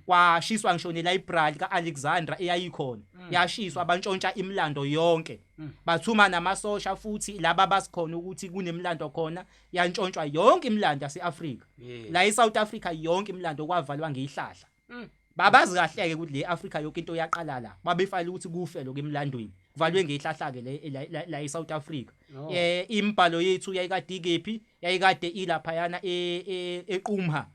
Kwashiswa ngisho nelibrary kaAlexandra eyayikhona, yashiswa, bantshontsha imilando yonke. Bathuma namasosha futhi laba basikhona ukuthi kunemilando khona, yantshontshwa yonke imilando yaseAfrika. La eSouth Africa yonke imilando kwavalwa ngezihlahla. Babazi kahleke ukuthi le Africa yonke into yaqala la, babefayile ukuthi kufe lokho emlandweni, kuvalwe ngezihlahla ke la eSouth Africa. Imibhalo yethu yayikade ikephi? Yayikade ilapha yana eQumha.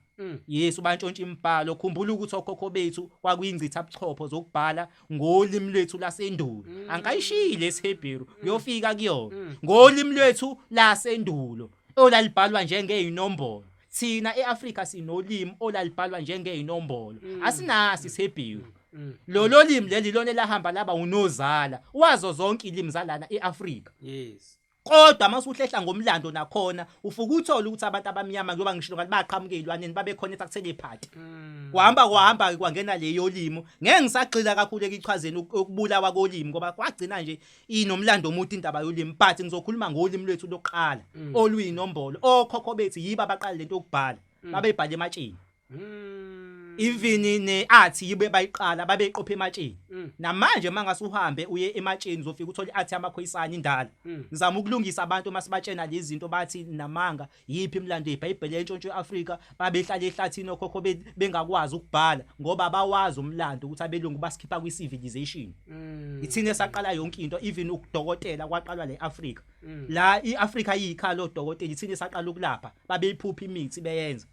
Yesu bantshontsha imibhalo. Khumbula ukuthi okhokho bethu kwakuyingcitha buchopho zokubhala ngolimi lwethu lasendulo. Angikayishiyile esiHebheru, kuyofika kuyona. Ngolimi lwethu lasendulo olalibhalwa njengezinombolo. Thina eAfrika sinolimi olalibhalwa njengezinombolo. Asinasi isiHebheru. Lolo limi leli lona elahamba laba unozala wazo zonke ilimi zalana eAfrika. Yes. Kodwa masuhlehla ngomlando nakhona ufuka uthola ukuthi abantu abamnyama, njengoba ngishilo ngathi baqhamuka ezilwaneni, babekhona ekutelepathy. Kwahamba kwahamba kwangena leyo limo. Ngeke ngisagxila kakhulu ekuchazeni ukubulawa kolimi, ngoba kwagcina nje inomlando omude indaba yolimi, but ngizokhuluma ngolimi lwethu lokuqala oluyinombolo. Okhokho bethu yibo abaqala lento yokubhala, babebhala ematsheni. Even ne-art yibe bayiqala, babeqopha ematsheni. Namanje mangase uhambe uye ematsheni uzofika uthole i-art yamaKhoisana indala. Ngizama ukulungisa abantu masibatshena lezi zinto bathi namanga, yiphi imilando yeBhayibheli entshontsho eAfrika, babehlala ehlathini okhokho bengakwazi ukubhala ngoba bawazi umlando ukuthi abelungu basikhipha kwi-civilization. Ithina esaqala yonke into, even ukudokotela kwaqalwa le-Afrika. La iAfrika iyikhala odokotela, ithina esaqala ukulapha, babeyiphupha imithi beyenza.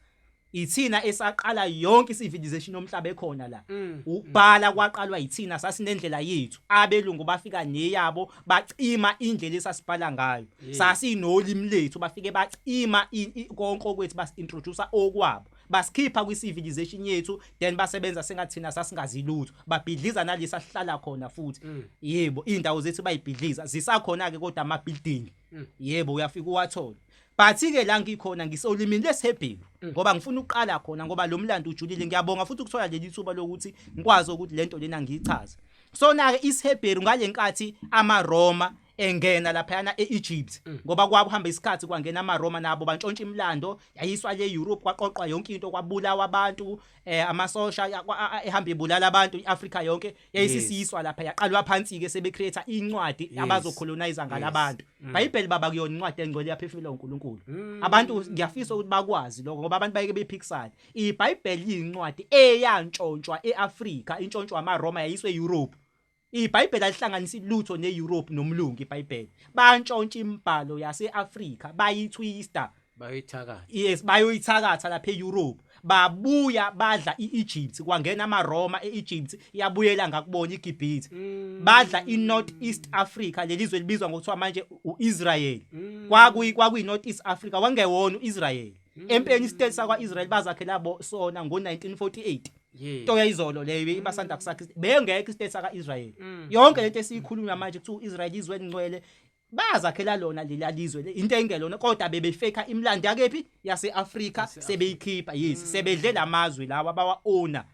Ithina esaqala yonke civilization yomhlaba ekhona la. Ukubhala kwaqalwa yithina, sasinendlela yethu. Abelungu bafika neyabo bacima indlela esasibhala ngayo. Sasinolimi lethu, bafike bacima konke okwethu, basi-introduce okwabo. Basikhipha kwi-civilization yethu, then basebenza sengathi thina sasingazi lutho. Babhidliza nalesa sihlala khona futhi. Yebo, indawo zethu bayibhidliza, zisakhona ke kodwa ama building. Yebo, uyafika uwathola. But ke la ngikhona ngisolimini lesiHebheru ngoba ngifuna ukuqala khona, ngoba lo mlando ujulile. Ngiyabonga futhi ukuthola leli thuba lokuthi ngikwazi ukuthi lento lena ngiyichaze. So na ke isiHebheru ngalenkathi amaRoma engena laphayana eEgypt, ngoba kwakuhamba isikhathi kwangena amaRoma nabo bantshontsha imilando, yayiswa le Europe, kwaqoqwa yonke into, kwabulawa abantu, amasosha ehamba ebulala abantu iAfrica yonke yayisisiswa lapha, yaqalwa phansi ke sebe create incwadi abazocolonize ngalabantu. Bayibheli baba kuyona incwadi engcwele yaphefumulwa uNkulunkulu. Abantu ngiyafisa ukuthi bakwazi lokho, ngoba abantu bayeke bephikisana. IBhayibheli iyincwadi eyantshontshwa eAfrica, intshontshwa amaRoma yayiswe eEurope. IBhayibheli alihlanganisi lutho neEurope nomlungu. IBhayibheli bantshontsha imibhalo yaseAfrica, bayitwista, Bayithakatha. Yes, bayoyithakatha lapha eEurope, babuya badla iEgypt, kwangena amaRoma eEgypt, yabuyela ngakubona iGibhithe, badla iNorth East Africa, lelizwe libizwa ngokuthiwa manje uIsrael. Kwakuyi North East Africa, wangewona uIsrael empeni. State sakwa Israel bazakhela bo sona ngo1948. Into yayizolo leyo, ibasanda kusakha, bengekho istate saka Israel. Yonke lento esiyikhulunywa manje kuthiwa uIsrael izwe elingcwele, bazakhela lona leli lizwe, into engelona, kodwa bebefake imilando yakephi, yaseAfrika, sebeyikhipha. Yes, sebedle lamazwe lawa bawa owner.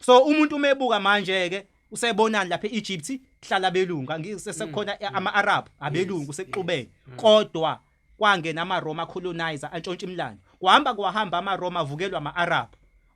So umuntu umebuka manje ke Usebonani lapha e-Egypt kuhlala abelungu, angisesekukhona ama-Arab abelungu sekuxubene. Kodwa kwangena amaRoma colonizer antshontsha imilando. Kwahamba kwahamba amaRoma avukelwa ama-Arab.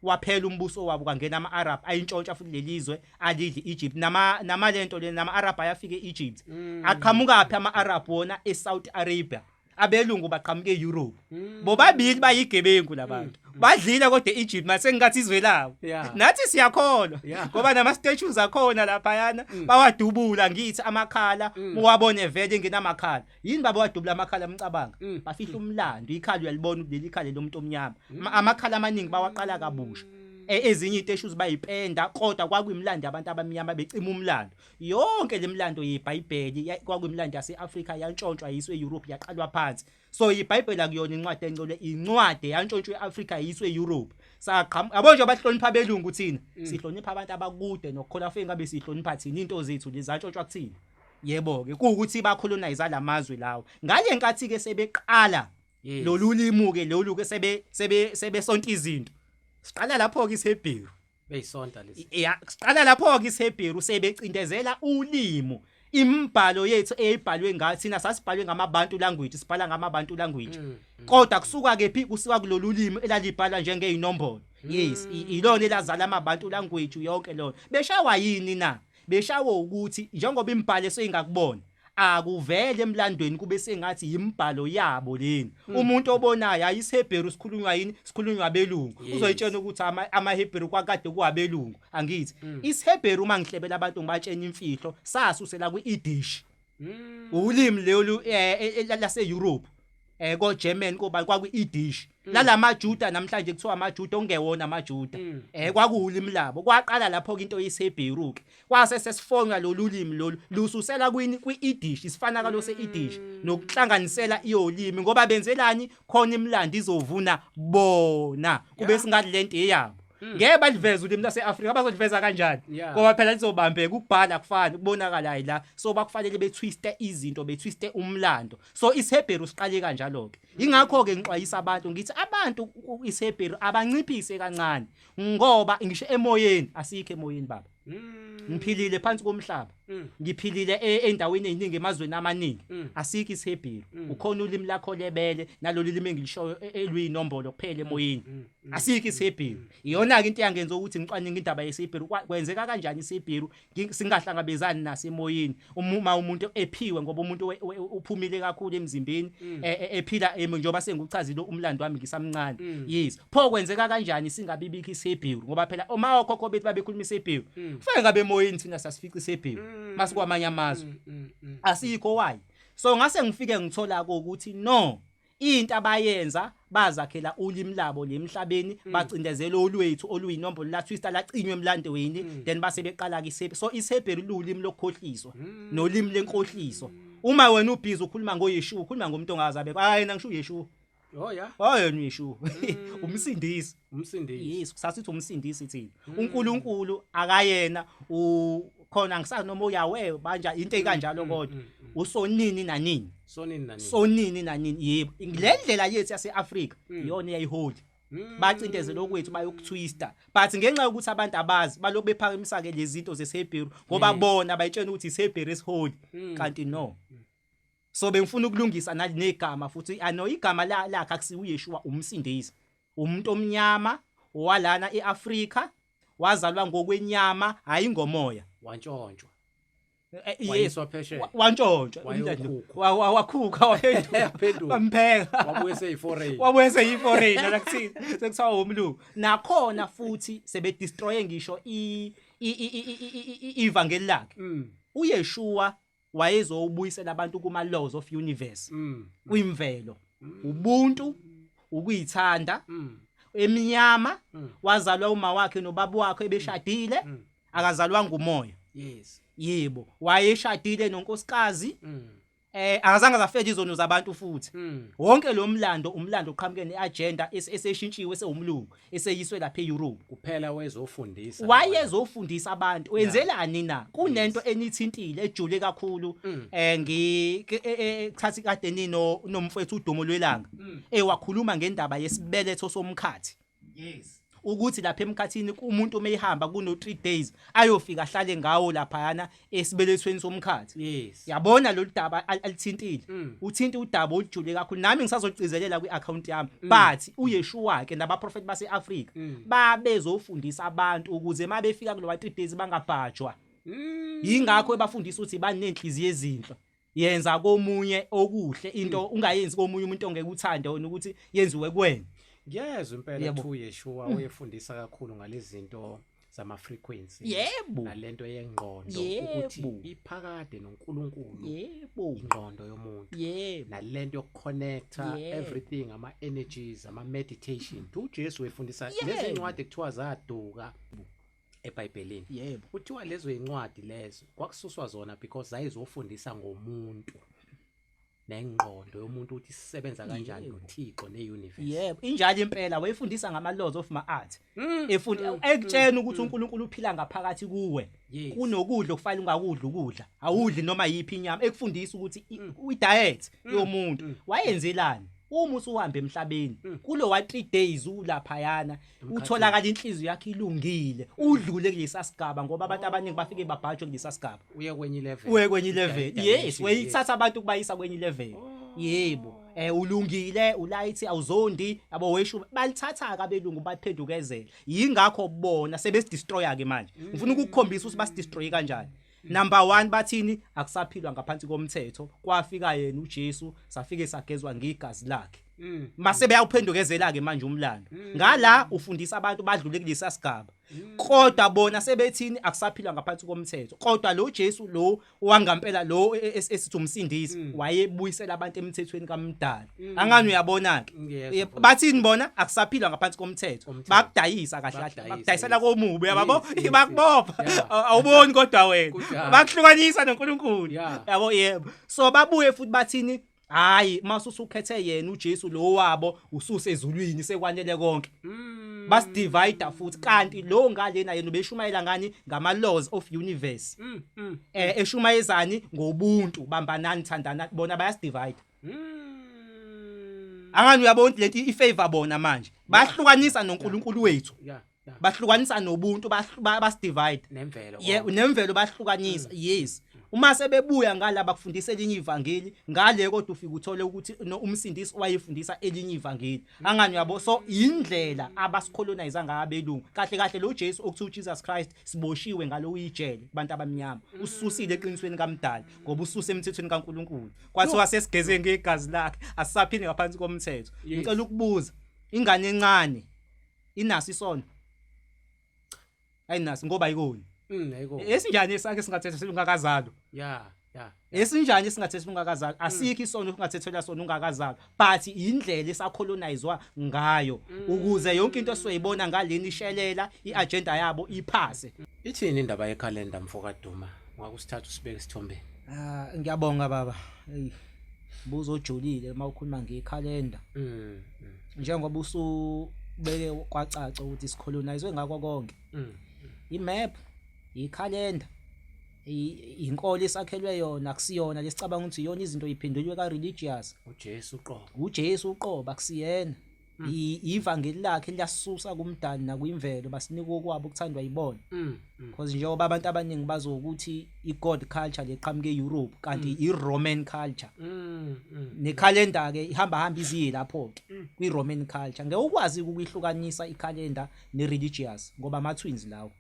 Waphela umbuso wabo kwangena ama-Arab ayintshontsha futhi lelizwe alidli Egypt. Nama namalento le nama-Arab ayafika e-Egypt. Aqhamuka phi ama-Arab wona e-Saudi Arabia? Abelungu baqhamuka e-Europe. Bobabili bayigebengu labantu. Badlile kodwa e-Egypt mase ngingathi izwe labo. Nathi siyakholwa ngoba nama statues akhona laphayana bawadubula ngithi amakhala uwabone vele engenamakhala. Yini baba wadubula amakhala umcabanga? Bafihla umlando, ikhala uyalibona leli ikhala lomuntu omnyama. Amakhala amaningi bawaqala kabusha. Ezinye iziteshuzi bayipenda kodwa kwakuyimlando yabantu abamnyama becima umlando. Yonke lemlando yeBhayibheli kwakuyimlando yaseAfrika yantshontshwa yiswe eEurope yaqalwa phansi. So iBhayibheli akuyona incwadi engcwele, incwadi yantshontshwa eAfrika yiswe eEurope. Saqhamuka yabo nje bahlonipha abelungu thina. Sihlonipha abantu abakude nokukholwa fike ngabe sihlonipha thina into zethu lezantshontshwa kuthina. Yebo ke kuwukuthi bacolonize lamazwe lawo. Ngale nkathi ke sebeqala lolu limi ke lolu ke sebe sebe sebesonta izinto. Siqala lapho ke isiHebheru. Beyisonta lesi. Ya, siqala lapho ke isiHebheru sebecindezela ulimi. Imibhalo yethu eyibhalwe ngathi thina sasibhalwe ngamabantu language, sibhala ngamabantu language. Kodwa kusuka kephi? Kusuka kulolu limi elalibhalwa njengezinombolo. Yes, ilona elazala amabantu language yonke lona. Beshawa yini na? Beshawa ukuthi njengoba imibhalo eseyingakubona akuvele emlandweni kube sengathi yimbhalo yabo leni. Umuntu obonayo ayisiHebheru sikhulunywa yini? Sikhulunywa abelungu. Uzoyitshela ukuthi amaHebheru kwakade kuwabelungu. Angithi isiHebheru uma ngihlebela abantu ngibatshena imfihlo sasusela kwiYiddish. Ulimi lolu lase Europe. Ko German kuba kwakuyidish. Lalamajuda namhlanje kuthiwa amajuda ongewona amajuda. Kwakuwulimi labo. Kwaqala lapho ke into yesiHebheru ke. Kwase sesifonywa lolu limi lolu lususela kwini kwiYiddish, isifana kalo seYiddish nokuhlanganisela iyolimi ngoba benzelani khona imilando izovuna bona kube singathi lento eyabo. Ngeke baliveze ulimi lase-Afrika, bazoliveza kanjani? Ngoba phela lizobambeka, ukubhala kufani, kubonakala hayi la. So bakufanele betwiste izinto, betwiste umlando. So isiHebheru siqale kanjalo ke. Ingakho ke ngixwayisa abantu ngithi abantu isiHebheru abanciphise kancane ngoba ngisho emoyeni asikho emoyeni baba. Ngiphilile phansi komhlaba. Ngiphilile endaweni eziningi emazweni amaningi. Asikho isiHebheru. Ukhona ulimi lakho lebele nalolu limi engilishoyo eluyinombolo kuphela emoyeni. Asikho isiHebheru. Iyona ke into eyangenza ukuthi ngicwaninge indaba yesiHebheru. Kwenzeka kanjani isiHebheru singahlangabezani naso emoyeni uma umuntu ephiwe ngoba umuntu uphumile kakhulu emzimbeni ephila njengoba sengikuchazile umlando wami ngisamncane. Yes. Pho kwenzeka kanjani singabibikho isiHebheru ngoba phela uma okhokho bethu babekhuluma isiHebheru kufanele ngabe emoyeni thina sasifica isiHebheru masikwamanye amazwe. Asikho why. So ngase ngifike ngithola ukuthi no into abayenza bazakhela ulimi labo lemhlabeni bacindezela olwethu oluyinombolo la twister lacinywe emlandweni then base beqala ke isiHebheru. So isiHebheru lulimi lokukhohliswa nolimi lenkohliso. Uma wena ubhizi ukhuluma ngoYeshua ukhuluma ngomuntu ongazi abekho. Hayi yena ngisho uYeshua. Oh yeah. Oh yena uYeshua. Umsindisi. Umsindisi. Yes, kusasithi umsindisi thina. uNkulunkulu akayena khona ngisazi noma uYahweh banja into ekanjalo kodwa usonini nanini. Sonini nanini. Sonini nanini. Yebo. Le ndlela yethu yaseAfrika iyona eyayiholi. Bacindezela okwethu bayokutwista. But ngenxa yokuthi abantu abazi balokhu bephakamisa ke lezi zinto zesiHebheru ngoba bona bayitshena ukuthi isiHebheru esiholi kanti no. So bengifuna ukulungisa negama futhi ano igama lakhe akusiwo uYeshua umsindisi. Umuntu omnyama owalana eAfrika wazalwa ngokwenyama hayi ngomoya. Wantshontshwa. Yes. Wayiswa phesheya. Wantshontshwa. Wayokhukha. Wakhukha waphenduka. Waphenduka. Bampheka. Wabuye seyiforeign. Wabuye seyiforeign la kuthina. Sekuthiwa umlungu. Nakhona futhi sebedestroye ngisho ivangeli lakhe. uYeshua wayezobuyisela abantu kuma laws of universe. Kwimvelo. Ubuntu, ukuyithanda, eminyama, wazalwa uma wakhe nobaba wakhe ebeshadile, akazalwa ngumoya. Yes. Yebo, wayeshadile nonkosikazi. Akazange azafela izono zabantu futhi. Wonke lo mlando umlando oqhamuke neagenda eseshintshiwe sewumlungu eseyiswe lapha eEurope. Kuphela wezofundisa. Wayezofundisa abantu. Wenzelani na? Kunento enithintile ejule kakhulu ngikhathi kade nino nomfowethu uDumo lwelanga. Ewakhuluma ngendaba yesibeletho somkhathi. Yes. Ukuthi lapha emkhathini umuntu uma ehamba kuno 3 days ayofika ahlale ngawo laphayana esibelethweni somkhathi. Yabona lolu daba alithintile. Uthinta udaba olujule kakhulu. Nami ngisazogcizelela kwi-account yami. But uYeshua ke nabaprofeti base-Afrika babezofundisa abantu ukuze uma befika kulowa 3 days bangabhajwa. Yingakho ebafundisa ukuthi banenhliziyo ezinhle. Yenza komunye okuhle into ungayenzi komunye umuntu ongeke uthande wena ukuthi yenziwe kuwena. Ngiyezwa impela thu Yeshua uyefundisa kakhulu ngalezi zinto zama frequencies nalento yengqondo ukuthi iphakade noNkulunkulu ingqondo yomuntu nalento yokuconnecta everything, ama energies, ama meditation. UJesu wefundisa lezi incwadi kuthiwa zaduka eBhayibhelini. Kuthiwa lezo incwadi lezo kwakususwa zona because zayizofundisa ngomuntu nengqondo yomuntu ukuthi isebenza kanjani noThixo neuniverse. Yebo, injalo impela. Wayefundisa ngama laws of Ma'at. Efunda ekutshena ukuthi uNkulunkulu uphila ngaphakathi kuwe. Kunokudla okufanele ungakudla, ukudla awudli noma yiphi inyama. Ekufundisa ukuthi i-diet yomuntu wayenzelani. Uma usuhamba emhlabeni kulo wa 3 days ulaphayana, utholakala inhliziyo yakho ilungile, udlule kulesa sigaba, ngoba abantu abaningi bafike babhajwe kulesa sigaba. Uye kwenye level. Uye kwenye level. Yes, wayithatha abantu kubayisa kwenye level. Yebo, ulungile, ulight, awuzondi yabo. Weshu balithatha ke abelungu baphendukezela. Yingakho bona sebesidestroya ke manje. Ngifuna ukukukhombisa ukuthi basidestroy kanjani. Number 1, bathini? Akusaphilwa ngaphansi komthetho, kwafika yena uJesu, safike sagezwa ngegazi lakhe. Mase beyawuphendukezela ke manje umlando. Ngala ufundisa abantu badlule kulesa sigaba, kodwa bona sebethini? Akusaphilwa ngaphansi komthetho. Kodwa lo Jesu lo wangampela lo esithi umsindisi wayebuyisela abantu emthethweni kaMdali. Angani uyabona ke? Ngiyezwa, Yebo, mfowethu. Bathini bona? Akusaphilwa ngaphansi komthetho. Komthetho. Bakudayisa kahle kahle. Bakudayisa, Bakudayisela yes. komubi, yabo. Bakubopha. Awuboni kodwa wena. Kunjalo. Bakuhlukanisa noNkulunkulu. Yabo, yebo. So babuye futhi bathini? Hayi, mase usukhethe yena uJesu lo wabo, ususe ezulwini, sekwanele konke. Basidivide futhi, kanti lo ngalena yena ubeshumayela ngani? Ngama laws of universe. Eshumayezani ngobuntu, bambanani, thandana. Bona bayasidivide. Angani uyabona ukuthi lento ifavor bona manje. Bahlukanisa noNkulunkulu wethu. Bahlukanisa nobuntu, basidivide. Nemvelo. Ye, Konke. Nemvelo bahlukanisa. Yes. Uma sebebuya ngala bakufundisa elinye ivangeli, ngale kodwa ufika uthole ukuthi no, umsindisi wayefundisa elinye ivangeli. Angani uyabo? So indlela abasicolonize ngayo abelungu. Kahle kahle lo Jesu okuthiwa uJesus Christ siboshiwe ngalo, uyijele kubantu abamnyama. Ususile eqinisweni kaMdali ngoba ususe emthethweni kaNkuluNkulu. Kwathiwa sesigeze ngegazi lakhe, asisaphili ngaphansi komthetho. Ngicela ukubuza, ingane encane inaso isono? Ayinaso ngoba ayikoni. Ayikho. Esinjani esakhe singathethelwa ungakazalwa? Yeah. Esinjani esingathethelwa ungakazalwa? Asikho isono okungathethelwa sona ungakazalwa, but indlela esacolonizwa ngayo ukuze yonke into esizoyibona ngaleni ishelela iagenda yabo iphase. Ithini indaba yekhalenda, mfoka Duma? Ungakusithatha usibeke isithombeni. Ah, ngiyabonga baba. Hey, buzo ojulile uma ukhuluma ngekhalenda. Njengoba usubeke kwacaca ukuthi sicolonizwe ngakho konke. Imap, ikhalenda, inkolo esakhelwe yona akusiyona lesicabanga ukuthi iyona, izinto iphendulwe ka religious. uJesu uqobo. UJesu uqobo akusiyena. Ivangeli lakhe liyasusa kumdali nakwimvelo, basinika okwabo okuthandwa yibona. Because njengoba abantu abaningi bazokuthi i-God culture leqhamuke e-Europe, kanti i-Roman culture. Nekhalenda ke ihamba hamba iziye lapho ke kwi-Roman culture. Ngeke ukwazi ukuyihlukanisa ikhalenda ne-religious ngoba ama twins lawo.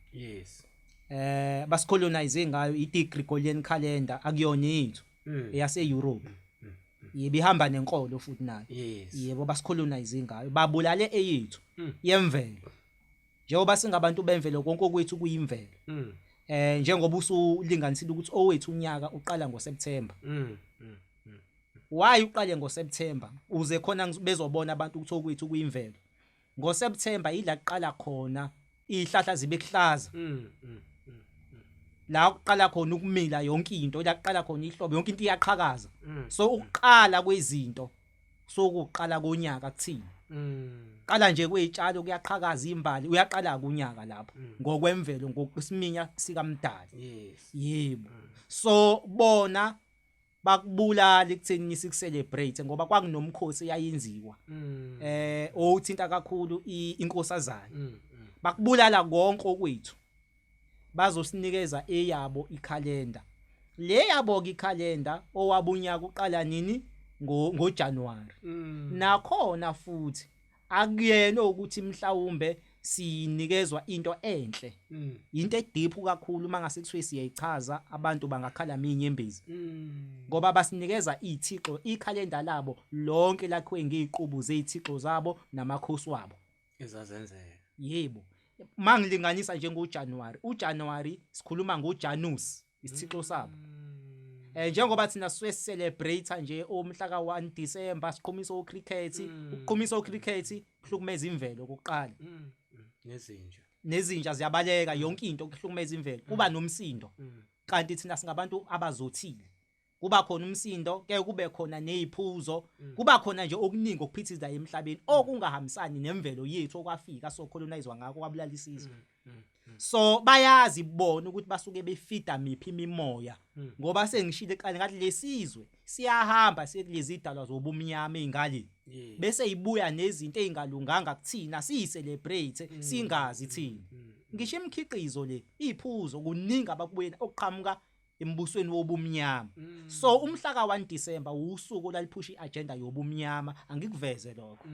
Basicolonize ngayo i-Gregorian calendar, akuyona yethu, eyase Europe. Yebo, ihamba nenkolo futhi nayo. Yebo, basicolonize ngayo, babulale eyethu yemvelo. Njengoba singabantu bemvelo, konke okwethu kuyimvelo. Njengoba usulinganisile ukuthi owethu unyaka uqala ngoSeptember. Why uqale ngoSeptember? Uze khona bezobona abantu ukuthi okwethu kuyimvelo. NgoSeptember ila kuqala khona izihlahla zibe kuhlaza. La kuqala khona ukumila yonke into, la kuqala khona ihlobo, yonke into iyaqhakaza. So ukuqala kwezinto sokuqala konyaka kuthini? Qala nje kwezitshalo kuyaqhakaza imbali, uyaqala kunyaka lapho ngokwemvelo, ngokusiminya sikaMdali. Yebo. So bona bakubulala ekutheni sikucelebrate ngoba kwakunomkhosi eyayenziwa owuthinta kakhulu inkosazana. Bakubulala konke okwethu, bazosinikeza eyabo ikhalenda. Le yabo ke ikhalenda owabunyaka uqala nini? NgoJanuary. Nakhona futhi akuyena ukuthi mhlawumbe sinikezwa into enhle, into edeep kakhulu. Mangase kuthiwe siyayichaza abantu bangakhala minyembezi, ngoba basinikeza ithixo. Ikhalenda labo lonke lakhiwe ngeziqubu zezithixo zabo namakhosi wabo ezazenzeka. Yebo, mangilinganisa njengoJanuary, uJanuary sikhuluma ngoJanus, isithixo sabo. Njengoba thina sisuke celebrate nje omhla ka1 December siqhumisa ocricket, ukuqhumisa ocricket kuhlukumeza imvelo okokuqala. Nezinja. Nezinja ziyabaleka, yonke into kuhlukumeza imvelo, kuba nomsindo. Kanti thina singabantu abazothile, kuba khona umsindo ke, kube khona neziphuzo, kuba khona nje okuningi okuphithiza emhlabeni okungahambisani nemvelo yethu okwafika so colonize ngakho kwabulala isizwe. So bayazi bona ukuthi basuke befida miphi imimoya, ngoba sengishilo eqala ngathi lesizwe siyahamba sekulezi idalwa zobumnyama ezingale, bese ibuya nezinto ezingalunganga kuthina, siyicelebrate singazi thina. Ngisho imikhiqizo le, iphuzo, kuningi abakubuyena okuqhamuka embusweni wobumnyama. So umhla ka1 December usuku olaliphusha iagenda yobumnyama, angikuveze lokho.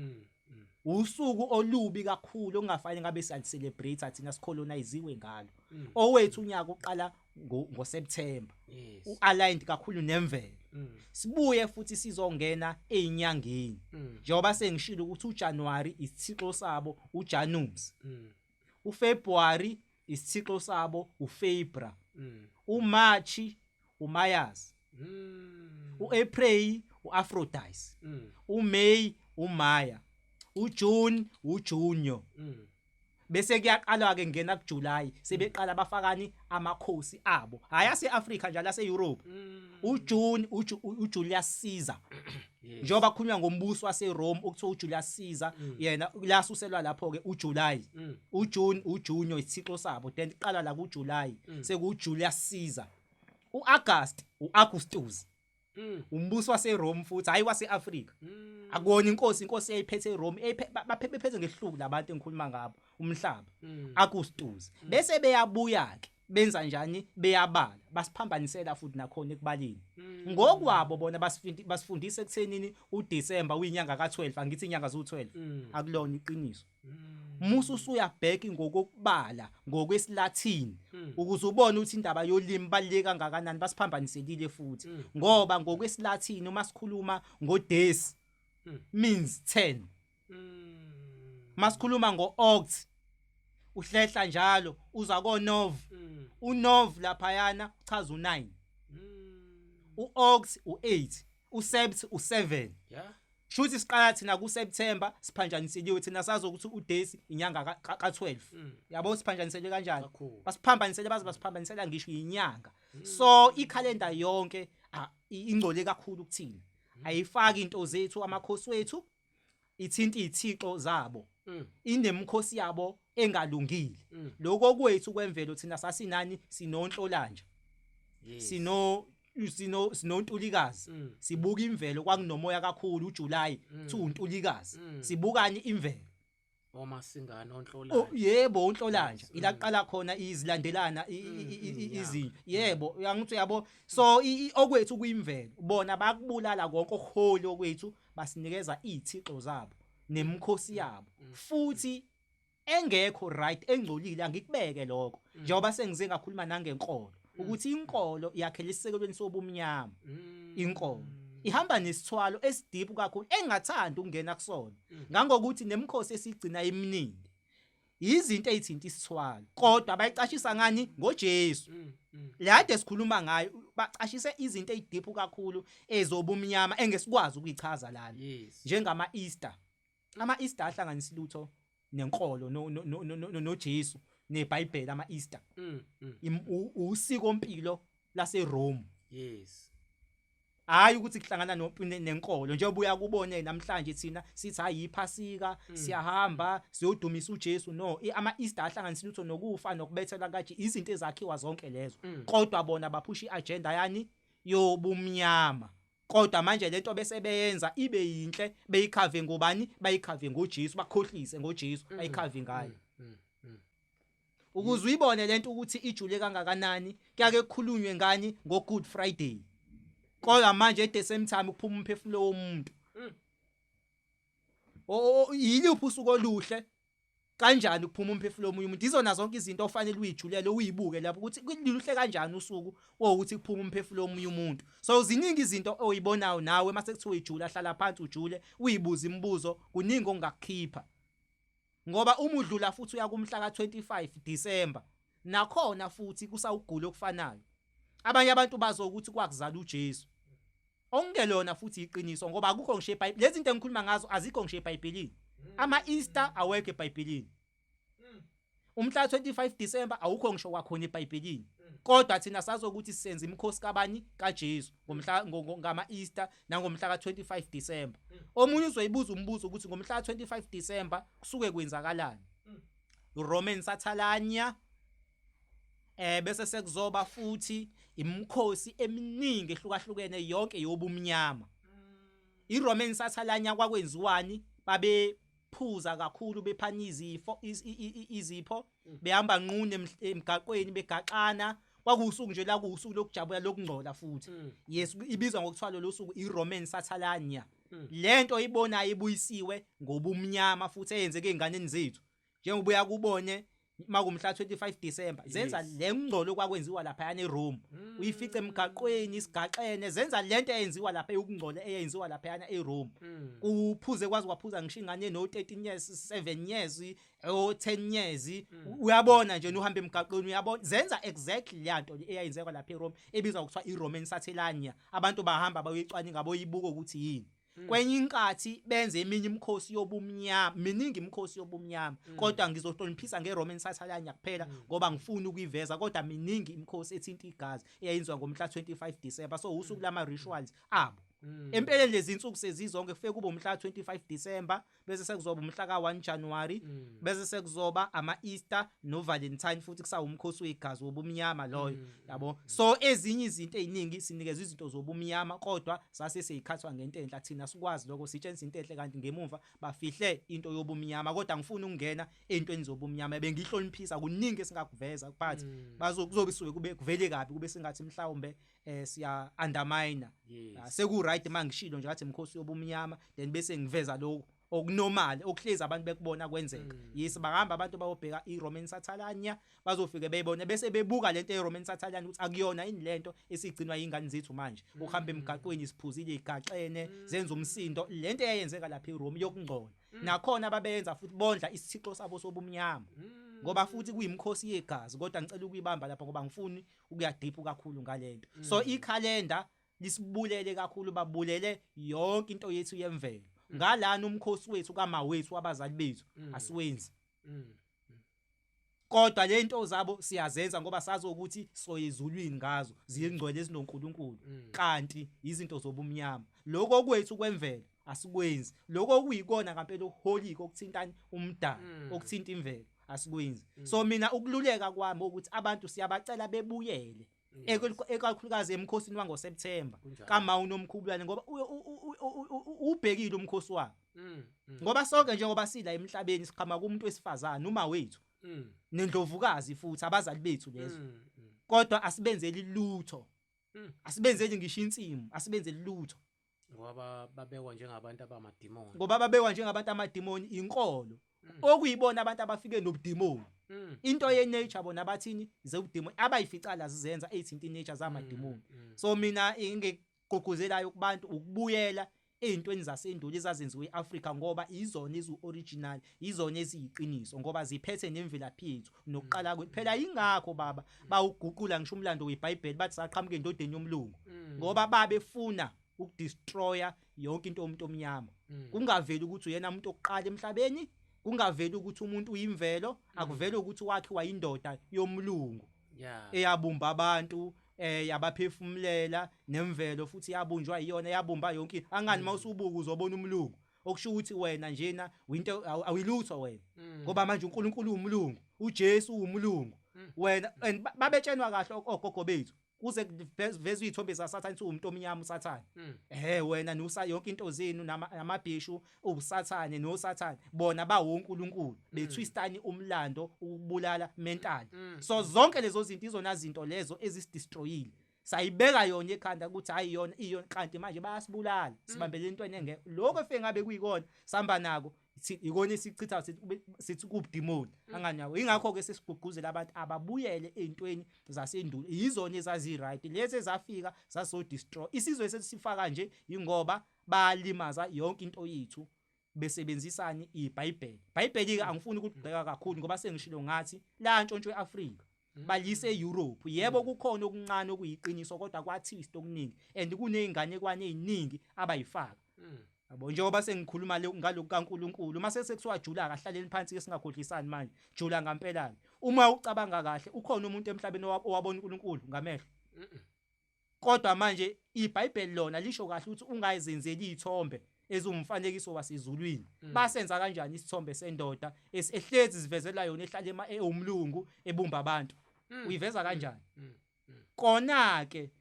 Usuku olubi kakhulu okungafanele ngabe siyacelebrate thina, sicoloniziwe ngalo. Owethu unyaka uqala ngoSeptember, ualigned kakhulu nemvelo. Sibuye futhi sizongena ezinyangeni, njengoba sengishilo ukuthi uJanuary isithixo sabo uJanus, uFebruary isithixo sabo uFebra, uMarch uMayas, uApril uAphrodite, uMay uMaya, uJune uJunio. Bese kuyaqalwa ke ngena kuJuly, sebeqala bafakani amakhosi abo, hayi aseAfrika njalo, aseEurope. uJune uJulius Caesar, njengoba khulunywa ngombuso waseRome okuthiwa uJulius Caesar, yena lasuselwa lapho ke uJuly. uJune uJunio isithixo sabo, then iqala la kuJuly sekuJulius Caesar. uAugust uAugustus, umbuso waseRome futhi, hayi waseAfrika. Akuwona inkosi, inkosi eyayiphethe eRome, baphethe ngehluku labantu engikhuluma ngabo umhlaba. Augustus. Bese beyabuya ke benza njani? Beyabala, basiphambanisela futhi nakhona ekubaleni ngokwabo bona, basifundisa ekuthenini uDecember uyinyanga ka12. Angithi inyanga zu12, akulona iqiniso. Musu usuyabheka ngokokubala ngokwesiLatin ukuze ubone ukuthi indaba yolimi baluleke kangakanani. Basiphambaniselile futhi, ngoba ngokwesiLatin uma sikhuluma ngoDes means 10, masikhuluma ngo-Oct uhlehla njalo uza ko-Nov, uNov laphayana uchaza u9, u-Oct u8, uSept u7. Shuthi siqala thina kuSeptember, siphanjaniseliwe thina, sazi ukuthi uDesi inyanga ka12. Yabo, siphanjanisele kanjani? Basiphambanisele, baze basiphambanisela ngisho inyanga. So ikhalenda yonke ingcole kakhulu kuthina, ayifaki into zethu, amakhosi wethu, ithinta izithixo zabo, inemikhosi yabo engalungile. Lokho kwethu kwemvelo thina sasinani? Sinonhlolanja, sino sino sinontulikazi, sibuka imvelo. Kwakunomoya kakhulu uJuly, kuthiwa untulikazi, sibukani imvelo. Omasingana, onhlolanja. Yebo, unhlolanja, ila kuqala khona izilandelana izinto. Yebo, uyangithi uyabo. So okwethu kuyimvelo, bona bakubulala konke okuholi okwethu, basinikeza izithixo zabo nemikhosi yabo futhi engekho right, engcolile. Angikubeke lokho, njengoba sengize ngakhuluma nangenkolo ukuthi inkolo yakhela isisekelweni sobumnyama. Inkolo ihamba nesithwalo esideep kakhulu engathanda ukungena kusona, ngangokuthi nemikhosi esigcina eminingi izinto ezithinta isithwalo, kodwa bayicashisa ngani? NgoJesu le ade sikhuluma ngayo. Bacashise izinto ezideep kakhulu ezobumnyama engesikwazi ukuyichaza lana, njengama Easter. Ama Easter ahlanganisa lutho nenkolo noJesu neBhayibheli. Ama Easter usiko mpilo laseRome. Hayi ukuthi kuhlangana nenkolo, njengoba uyakubone namhlanje thina sithi hayi iphasika, siyahamba siyodumisa uJesu. No, ama Easter ahlanganisa lutho nokufa nokubethela kaje, izinto ezakhiwa zonke lezo, kodwa bona baphusha iagenda yani? Yobumnyama. Kodwa manje lento bese beyenza ibe yinhle, beyikhave ngobani? Bayikhave ngoJesu, bakhohlise ngoJesu, bayikhave ngayo. Ukuze uyibone lento ukuthi ijule kangakanani, kuyake kukhulunywe ngani ngo Good Friday. Kodwa manje at the same time kuphuma umphefumulo womuntu. Yiluphi usuku oluhle kanjani kuphuma umphefumulo womunye umuntu? Izona zonke izinto ofanele uyijulele uyibuke lapho ukuthi luhle kanjani usuku wokuthi kuphuma umphefumulo womunye umuntu. So ziningi izinto oyibonayo nawe mase kuthiwa uyijula, hlala phansi ujule uyibuza imibuzo, kuningi ongakukhipha. Ngoba uma udlula futhi uya kumhla ka25 December, nakhona futhi kusawugula okufanayo. Abanye abantu bazo ukuthi kwakuzala uJesu. Okungelona futhi iqiniso, ngoba akukho ngisho eBhayibhelini. Lezi zinto engikhuluma ngazo azikho ngisho eBhayibhelini. Ama Easter awekho eBhayibhelini. Umhla 25 December awukho ngisho kwakhona eBhayibhelini. Kodwa thina sazi ukuthi sisenza imikhosi kabani? KaJesu ngomhla ngama Easter nangomhla ka25 December. Omunye uzoyibuza umbuzo ukuthi ngomhla ka25 December kusuke kwenzakalani? Roman Saturnalia, bese sekuzoba futhi imikhosi eminingi ehlukahlukene yonke yobumnyama. IRoman Saturnalia kwakwenziwani? Babephuza kakhulu, bephana izifo izipho, behamba nqunu emgaqweni begaxana. Kwakuwusuku nje la kuwusuku lokujabula lokungcola futhi. Yes, ibizwa ngokuthiwa lolu suku iRoman Saturnalia. Lento ibonayo ibuyisiwe ngobumnyama futhi eyenzeke einganeni zethu. Njengoba uyakubone makumhla 25 December zenza le ngcolo kwakwenziwa lapha eRome, uyifice emgaqweni isigaxene, zenza lento eyenziwa lapha eyokungcola eyenziwa lapha eRome. Kuphuze kwazi kwaphuza ngisho ingane no 13 years, 7 years, o 10 years. Uyabona nje uhamba emgaqweni uyabona zenza exactly le nto eyayenzeka lapha eRome ebizwa ngokuthiwa iRoman Saturnalia. Abantu bahamba bayoyicwaninga boyibuka ukuthi yini. Kwenye inkathi benze eminye imikhosi yobumnyama, miningi imikhosi yobumnyama, kodwa ngizohloniphisa ngeRoman Saturnalia kuphela ngoba ngifuna ukuyiveza. Kodwa miningi imikhosi ethinta igazi eyayenziwa ngomhla 25 December. So usuku lama rituals abo. Empeleni lezi insuku sezizonke kufike kube umhla 25 December, bese sekuzoba umhla ka1 January, bese sekuzoba ama Easter no Valentine, futhi kusawumkhosi wegazi wobumnyama loyo, yabo. So ezinye izinto eziningi sinikeza izinto zobumnyama, kodwa sase seyikhathwa ngento enhla. Thina sikwazi lokho, sitshengisa into enhle kanti ngemuva bafihle into yobumnyama. Kodwa ngifuna ukungena ezintweni zobumnyama, bengihloniphisa kuningi esingakuveza, but bazokuzobe suke kube kuvele kabi, kube sengathi mhlawumbe siya undermine. Seku right mangishilo nje ngathi imikhosi yobumnyama, then bese ngiveza lokho okunormal okuhlezi abantu bekubona kwenzeka. Yes, bahamba abantu bayobheka iRoman Saturnalia, bazofike beyibone bese bebuka lento eRoman Saturnalia ukuthi akuyona yini lento esigcinwa ingane zethu manje, ukuhamba emgaqweni siphuzile igaxene zenza umsindo, lento eyenzeka lapha eRome yokungcola. Nakhona babeyenza futhi bondla isithixo sabo sobumnyama, ngoba futhi kuyimikhosi yegazi. Kodwa ngicela ukuyibamba lapha ngoba ngifuni ukuya deep kakhulu ngalento. So ikhalenda lisibulele kakhulu, babulele yonke into yethu yemvelo ngalana. Umkhosi wethu kamawethu wabazali bethu asiwenzi, kodwa le nto zabo siyazenza ngoba sazi ukuthi soyezulwini ngazo, ziyingcwele ezinoNkulunkulu, kanti izinto zobumnyama. Lokho kwethu kwemvelo asikwenzi, lokho okuyikona ngempela okuholiko okuthintani umdala, okuthinta imvelo asikwenzi. So mina ukululeka kwami ukuthi abantu siyabacela bebuyele ekakhulukazi emkhosini wangoSeptember kama unomkhubulane, ngoba ubhekile umkhosi wabo, ngoba sonke njengoba sila emhlabeni siqhama kumuntu wesifazane uma wethu nendlovukazi futhi abazali bethu lezo, kodwa asibenzeli lutho, asibenzeli ngisho insimu, asibenzeli lutho. Ngoba babekwa njengabantu abamadimoni. Ngoba babekwa njengabantu amadimoni, inkolo okuyibona abantu abafike nobudimoni, into ye nature bona bathini zobudimoni abayificala zizenza ezithinta nature zamadimoni. So mina ingegqugquzelayo kubantu ukubuyela ey'ntweni zasendulo ezazenziwe e-Afrika, ngoba izona eziwu-original, izona eziyiqiniso, ngoba ziphethe nemvelaphi yethu nokuqala kwethu phela. Yingakho baba bawuguqula ngisho umlando weBhayibheli, bathi saqhamuka endodeni yomlungu, ngoba babefuna ukudestroya yonke into yomuntu omnyama, kungaveli ukuthi uyena umuntu oqala emhlabeni, kungaveli ukuthi umuntu uyimvelo, akuvele ukuthi wakhiwa indoda yomlungu eyabumba abantu, yabaphefumulela nemvelo futhi yabunjwa iyona, yabumba yonke. Angani mawusubuka uzobona umlungu, okusho ukuthi wena njena into awuyilutho wena, ngoba manje uNkulunkulu umlungu, uJesu umlungu, wena and babetshenwa kahle ogogo bethu. Kuze kuvezwe izithombe zaSathane uthi umuntu omnyama uSathane. Ehhe wena nusa yonke into zenu namabhishu ubusathane noSathane bona bawoNkulunkulu betwistani umlando ukubulala mentally. So zonke lezo zinto izona zinto lezo ezisidestroyile. Sayibeka yona ekhanda ukuthi hayi yona iyona, kanti manje bayasibulala, sibambele entweni engekho. Lokho efike ngabe kuyikona sihamba nako ikona esichitha sithi kubudimoni anganyawo. Ingakho ke sesigqugquzela abantu ababuyele ezintweni zasendulo, yizona ezazi right, lezi ezafika zazo destroy isizwe sesifaka nje, ingoba balimaza yonke into yethu besebenzisani iBhayibheli. iBhayibheli ke angifuni ukugxeka kakhulu ngoba sengishilo ngathi la ntshontshwe eAfrika balise eEurope. Yebo kukhona okuncane okuyiqiniso, kodwa kwathist okuningi and kuneyinganekwane eziningi abayifaka. Yabo njengoba sengikhuluma ngalokhu kaNkuluNkulu, mase sekuthiwa jula, kahlaleni phansi ke singakhohlisani manje, jula ngempela. Uma ucabanga kahle, ukhona umuntu emhlabeni owabona uNkulunkulu ngamehlo? Kodwa manje iBhayibheli lona lisho kahle ukuthi ungayizenzeli izithombe eziwumfanekiso wasezulwini. Basenza kanjani isithombe sendoda ehlezi sivezela yona ehlala ewumlungu ebumba abantu? Uyiveza kanjani? Kona ke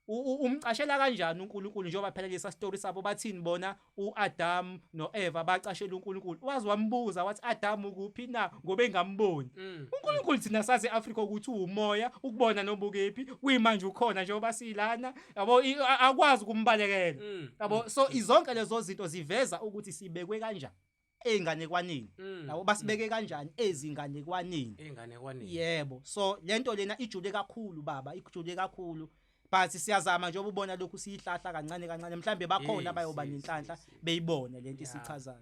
umcashela kanjani uNkulunkulu, njengoba phela lesa story sabo bathini bona uAdam noEva bacashela uNkulunkulu, wazi wambuza wathi Adam ukuphi na, ngoba engamboni uNkulunkulu. Thina sazi eAfrika ukuthi umoya, ukubona noma ukephi, kuyimanje ukhona njengoba silana, yabo, akwazi ukumbalekela, yabo. So izonke lezo zinto ziveza ukuthi sibekwe kanjani ey'nganekwaneni, yabo, basibeke kanjani ezinganekwaneni. Ey'nganekwaneni. Yebo, so lento lena ijule kakhulu baba, ijule kakhulu, but siyazama njengoba ubona lokhu siyihlahla kancane kancane, mhlambe bakhona abayoba nenhlanhla beyibone lento esichazayo,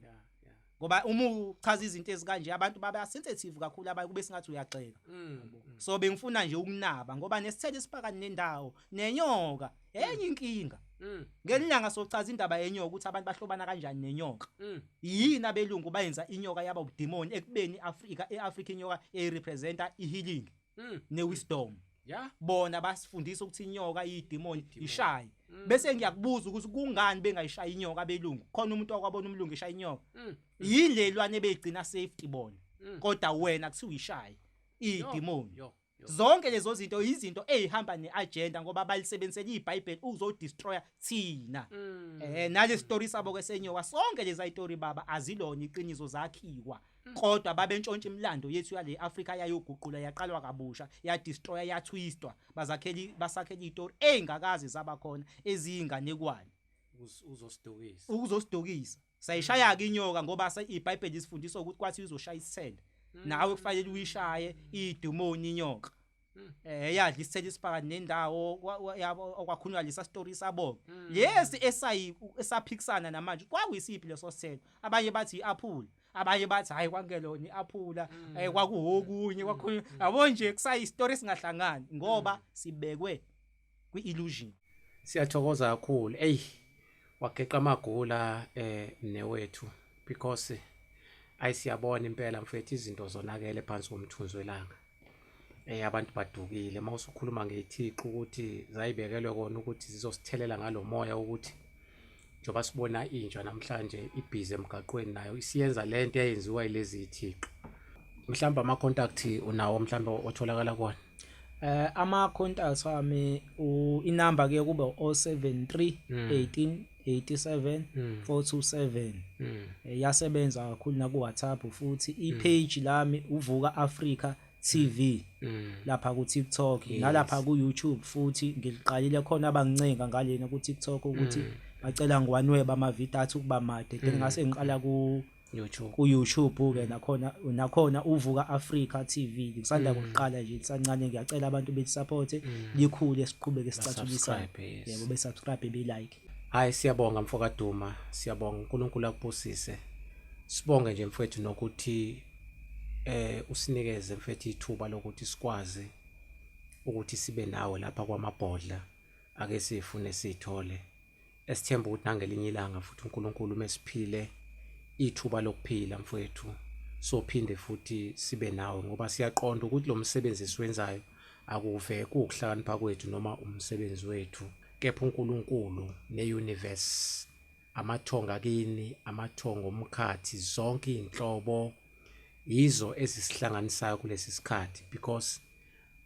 ngoba uma uchaza izinto ezikanje abantu baba sensitive kakhulu, abaye kube singathi uyagxeka. So bengifuna nje ukunaba ngoba nesithelo esiphakathi nendawo nenyoka enye inkinga. Ngelilanga sochaza indaba yenyoka ukuthi abantu bahlobana kanjani nenyoka. Yini abelungu bayenza inyoka yaba ubudimoni, ekubeni iAfrika, eAfrika inyoka eyirepresenta ihealing newisdom? Bona basifundisa ukuthi inyoka iyidimoni, ishaye. Bese ngiyakubuza ukuthi kungani bengayishayi inyoka abelungu? Khona umuntu okwabona umlungu eshaya inyoka? Yini lelwane beyigcina safety bona, kodwa wena kuthiwa ishaye iyidimoni? Yo. Zonke lezo zinto izinto ezihamba neagenda, ngoba balisebenzisela iBhayibheli ukuzodestroya thina. Nale story sabo ke senyoka, sonke lezi story baba azilona iqiniso, zakhiwa, kodwa babentshontsha imilando yethu yale Afrika, yayoguqula, yaqalwa kabusha, yadestroya, yatwistwa, bazakheli basakhela istory ezingakazi zaba khona ezinganekwane. Uzosidukisa. Ukuzosidukisa. Sayishaya ke inyoka ngoba iBhayibheli isifundisa ukuthi kwathi uzoshaya isithelo, nawe kufanele uyishaye idemoni inyoka. Yadla isithelo isiphakathi nendawo, yabo, okwakhulunywa lesa story sabo lesi esayi esaphikisana namanje, kwakuyisiphi leso sithelo? Abanye bathi iapple, abanye bathi hayi kwangelona iapple, kwakuhokunye kwakhulunywa, yabo nje kusayi story singahlangani ngoba sibekwe kwi-illusion. Siyathokoza kakhulu. Ey, wageqa amagula mnewethu, because ayisiyabona impela mfethu, izinto zonakele phansi komthunzi welanga. Abantu badukile mawusukhuluma ngethixo ukuthi zayibekelwe kona ukuthi zizosithelela ngalomoya, ukuthi njengoba sibona intsha namhlanje ibhizi emgaqweni nayo isiyenza lento eyenziwa yilezi ithixo. Mhlawumbe ama contact unawo, mhlawumbe otholakala kuwona? Ama contacts wami, inamba ke kube 073 18 87 427. Iyasebenza kakhulu na ku WhatsApp, futhi i-page lami uVuka Africa TV lapha ku TikTok nalapha ku YouTube, futhi ngiliqalile khona abangincenga ngalena ku TikTok ukuthi bacela ngiwanweba ama video athi ukuba made, then ngase ngiqala ku YouTube. Ku YouTube ke nakhona uVuka Africa TV, ngisanda kuqala nje, lisancane, ngiyacela abantu bethi support likhule, siqhubeke sicathulisane. Subscribe, yes. Yebo, be subscribe, be like. Hayi, siyabonga mfoka Duma, siyabonga, uNkulunkulu akubusise. Sibonge nje mfethu nokuthi usinikeze mfethu ithuba lokuthi sikwazi ukuthi sibe nawe lapha kwamabhodla ake sifune sithole. Esithemba ukuthi nangelinye ilanga futhi uNkulunkulu mesiphile ithuba lokuphila mfethu, sophinde futhi sibe nawe, ngoba siyaqonda ukuthi lo msebenzi esiwenzayo akuve kuwukuhlakanipha kwethu noma umsebenzi wethu, kepha uNkulunkulu neuniverse, amathonga kini, amathongo omkhathi, zonke inhlobo yizo ezisihlanganisayo kulesi sikhathi, because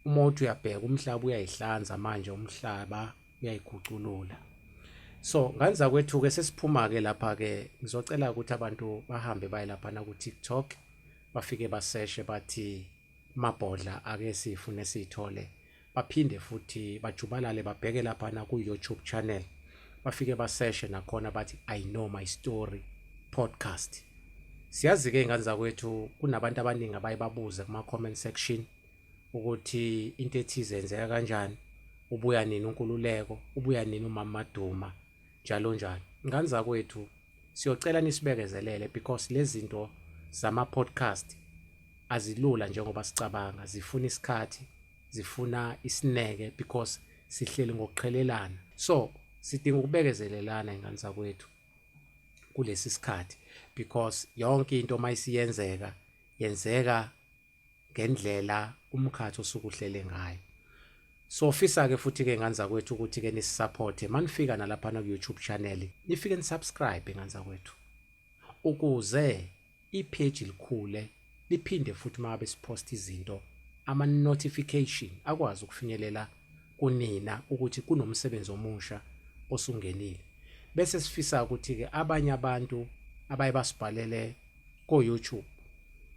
Uma uthi uyabheka umhlaba uyayihlanza manje, umhlaba uyayikhuculula. So ngane zakwethu ke sesiphuma ke lapha ke, ngizocela ukuthi abantu bahambe baye lapha na ku TikTok, bafike baseshe bathi Mabhodla ake sifune sithole, baphinde futhi bajubalale babheke lapha na ku YouTube channel, bafike baseshe nakhona bathi I Know My Story podcast. Siyazi ke ingane zakwethu kunabantu abaningi abaye babuze kuma comment section ukuthi into ethize yenzeka kanjani, ubuya nini uNkululeko, ubuya nini uMama Maduma, njalo njalo. Ingane zakwethu, siyocela nisibekezelele because lezi zinto zama podcast azilula njengoba sicabanga, zifuna isikhathi, zifuna isineke because sihleli ngokuqhelelana. So sidinga ukubekezelelana ingane zakwethu kulesi sikhathi because yonke into mayisiyenzeka yenzeka ngendlela umkhathi osuke uhlele ngayo. So fisa ke futhi ke ngane zakwethu ukuthi ke nisisupport manifika nalapha ku YouTube channel, nifike nisubscribe ngane zakwethu ukuze ipage likhule, liphinde futhi mangabe sipost izinto ama notification akwazi ukufinyelela kunina ukuthi kunomsebenzi omusha osungenile. Bese sifisa ukuthi ke abanye abantu abaye basibhalele ko YouTube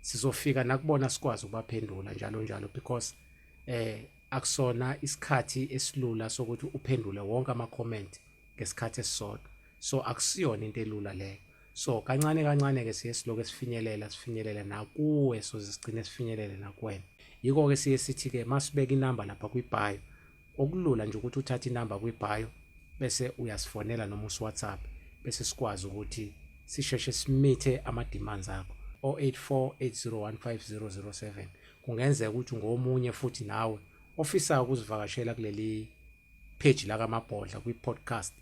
sizofika nakubona sikwazi ukubaphendula njalo njalo because akusona isikhathi esilula sokuthi uphendule wonke ama comment ngesikhathi esisodwa, so akusiyona into elula leyo. So kancane kancane ke siye siloke sifinyelela nakuwe, so sigcine sifinyelele nakuwena. Yiko ke siye sithi ke masibeka inamba lapha kwi-bio, okulula nje ukuthi uthathe inamba kwi-bio bese uyasifonela noma usiWhatsApp, bese sikwazi ukuthi sisheshe simithe ama demands akho. 0848015007. Kungenzeka ukuthi ngomunye futhi nawe ofisa ukuzivakashela kuleli page la kaMabhodla kwi-podcast,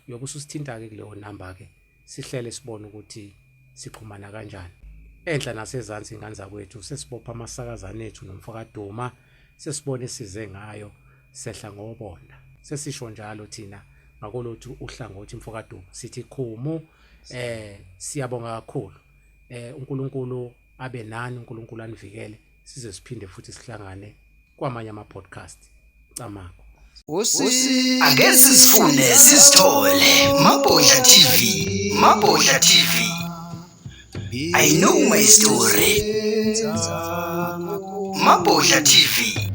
uyobe ususithinta ke kuleyo number ke, sihlele sibone ukuthi sixhumana kanjani. Enhla nasezansi ingane zakwethu, sesibopha amasakazane ethu nomfakaduma, sesibone size ngayo sehla ngobonda. Sesisho njalo thina ngakolothu uhlangothi mfokaduma, sithi khumu. Siyabonga kakhulu. uNkulunkulu abe nani, uNkulunkulu anivikele size siphinde futhi sihlangane kwamanye ama podcast. Camako. Ake sisifune sisithole. Mabhodla TV, Mabhodla TV. I know my story. Mabhodla TV.